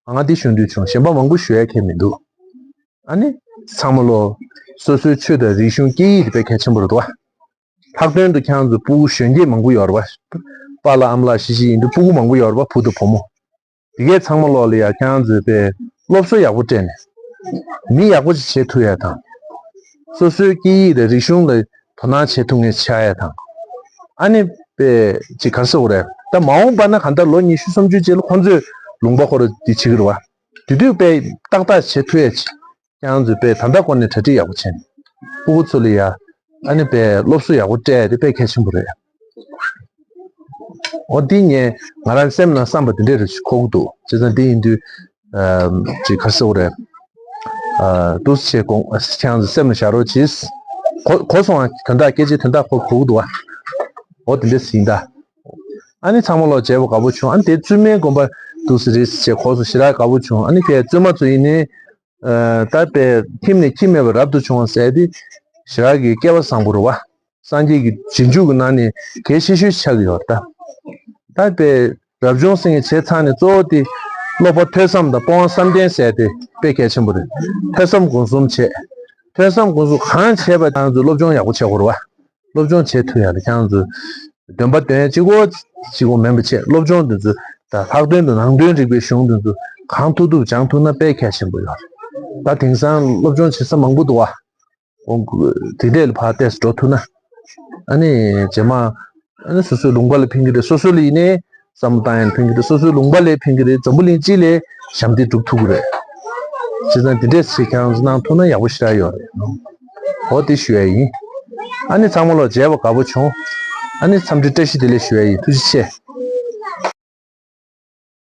ང་འདི་ཞུ་འདོད་བྱུང་། གཞན་པ་མང་པོ་ཞུ་ཡ་གང་ཡང་མི་འདུག་ཨ་ནི་ཚང་མ་ལོག་སོ་སོའི་ཆོས་དང་རིག་གཞུང་སྐད་ཡིག་དེ་དཔེ་གལ་ཆེན་པོ་རེད་དོ། ལྷག་དོན་དུ་ཁྱེད་རང་ཚོ་སྤུ་གུ་གཞོན་སྐྱེས་མང་པོ་ཡོད་རེད་པ། པཱ་ལགས་ཨ་མ་ལགས་གཞིས་བྱེས་ཡིན་དུས་སྤུ་གུ་མང་པོ་ཡོད་རེད་པ། བུ་དང་བུ་མོ། དེ་གས་ཚང་མ་ལོག་ལ་ཡ་ཁྱེད་རང་ཚོས་པའི་སློབ་གསོ་ཡག་པོ་སྤྲད་ནས། མི་ཡག་པོ་ཅིག་བྱེད་ཐུབ་ཡ་དང་། སོ་སོའི་སྐད་ཡིག་དང་རིག་གཞུང་ལ་དོ་སྣང་བྱེད་ཐུབ་མཁན་ཆགས་ཡ་དང་། ཨ་ནི་པའི་ཅིག་ག་རེ་ཟེར་དགོས་རེད། ད་མ་འོངས་པ་ན་གང་ལྟར་ལོ་ཉི་ཤུ་སུམ་ཅུ་རྗེས་ལ་ཁོང་ཚོས་ལུང་པ་ཁོ་ར་འདི་བྱེད་ཀྱི་རེད་བ། དེ་དུས་དཔེ་ཏག་ཏག་བྱེད་ཐུབ་ཡ་ཅིག་ཁྱེད་རང་ཚོས་དཔེ་ད་ལྟ་ཀོ་ནས་གྲ་སྒྲིག་ཡག་པོ་བྱས་ནས། སྤུ་གུ་ཚོ་ལ་ཡ། ཨ་ནི་དཔེ་སློབ་གསོ་ཡག་པོ་སྤྲད་ཡ་དེ་དཔེ་གལ་ཆེན་པོ་རེད། འོ་འདི་ངས་ང་རང་སེམས་ནང་བསམ་པ་དེ་འདྲས་རེ་ཞིག་འཁོར་གྱི་འདུག་བྱས་ཙང་འདི་ཡིན་དུས། ཨ་ཅིག་ག་རེ་ཟེར་དགོས་རེད། ཨ་འདུག་སེ་བྱས་དགོངས། ཁྱེད་རང་ཚོ་སེམས་ལ་བཞག་རོགས་གྱིས། གོ་གོ་སོང་ཨ། དོན་དག་སྐད་ཆའི་དོན་དག་གོ་གོ་གི་འདུག་ཨ། འོ་དེ་འདྲས་ཡིན་ད། ཨ་ནི་ཚང་མ་ལོག་མཇལ་བ་དགའ་པོ་བྱུང་། ཨ་ནི་དེ་བཙུན་མའི་དགོན་པ་འདུག་སེ་རེད་ཟེར་བྱས་གོ་སོང་། ཞེ་དྲག་དགའ་པོ་བྱུང་། ཨ་ནི་ཁྱེད་བཙུན་མ་ཚོ་ཡིན་ནའི། ཨ་ད་དཔེ་ཁྱིམ་ནས་ཁྱིམ་མེད་པར་རབ་ཏུ་བྱུང་བ་ཟེར་དེ་ཞེ་དྲག་གི་སྐལ་བ་བཟང་པོ་རེད་བ། སངས་རྒྱས་ཀྱི་རྗེས་འཇུག་གི་ནང་ནས་གལ་ཆེ་ཤོས་ཆགས་ཀྱི་ཡོད་རེད་ད། ད་དཔེ་རབ་བྱུང་སེང་གེ་བྱས་ཚར་ནས་གཙོ་བོ་དེ་སློབ་པ་ཐོས་བསམ་དང་སྤོང་བ་བསམ་གཏན་ཟེར་དེ་དཔེ་གལ་ཆེན་པོ་རེད། ཐོས་བསམ་སྒོམ་གསུམ་བྱས། ཐོས་བསམ་སྒོམ་གསུམ་གང་བྱས་པ་ཁྱེད་རང་ཚོས་སློབ་སྦྱོང་ཡག་པོ་བྱེད་དགོས་རེད་བ། སློབ་སྦྱོང་བྱེད་ཐུབ་ཡག་དེ་ཁྱེད་རང་ཚོས་འདོན་པ་འདོན་ཡག་གཅིག་པོ་གཅིག་པོ་མིན་པ་བྱས། སློབ་སྦྱོང་དེ་ཚོ་ད་ལྷག་དོན་དུ་ནང་དོན་རིག་པའི་གཞུང་དེ་ཚོ་གང་ཐུབ་ཐུབ་སྦྱང་ཐུབ་ན་དཔེ་གལ་ཆེན་པོ་ཡོད་རེད། ད་དེང་སང་སློབ་སྦྱོང་བྱེད་ས་མང་པོ་འདུག་བ། འོང་དེ་འདྲས་ལ་ཕར་ཏོག་ཙམ་འགྲོ་ཐུབ་ན། ཨ་ནི་རྗེས་མ་ཨ་ནི་སོ་སོའི་ལུང་པ་ལ་ཕན་གྱི་རེད། སོ་སོ་ལ་ཡིན་ནའི་བསམ་བློ་བཏང་ཡག་ཕན་གྱི་རེད། སོ་སོའི་ལུང་པ་ལ་ཕན་གྱི་རེད། འཛམ་བུ་གླིང་སྤྱི་ལ་ཞབས་འདེགས་སྒྲུབ་ཐུབ་ཀྱི་རེད། བྱས་ཙང་དེ་འདྲས་ཚིག་ཁྱེད་རང་ཚོ་གནང་ཐུབ་ན་ཡག་པོ་ཞེ་དྲག་ཡོད་རེད། འོ་དེ་ཞུ་ཡག་ཡིན། ཨ་ནི་ཚང་མ་ལ་མཇལ་བ་དགའ་པོ་བྱུང་། ཨ་ནི་འཚམས་འདྲི་བཀྲ་ཤིས་བདེ་ལེགས་ཞུ་ཡག་ཡིན། ཐུགས་རྗེ་ཆེ།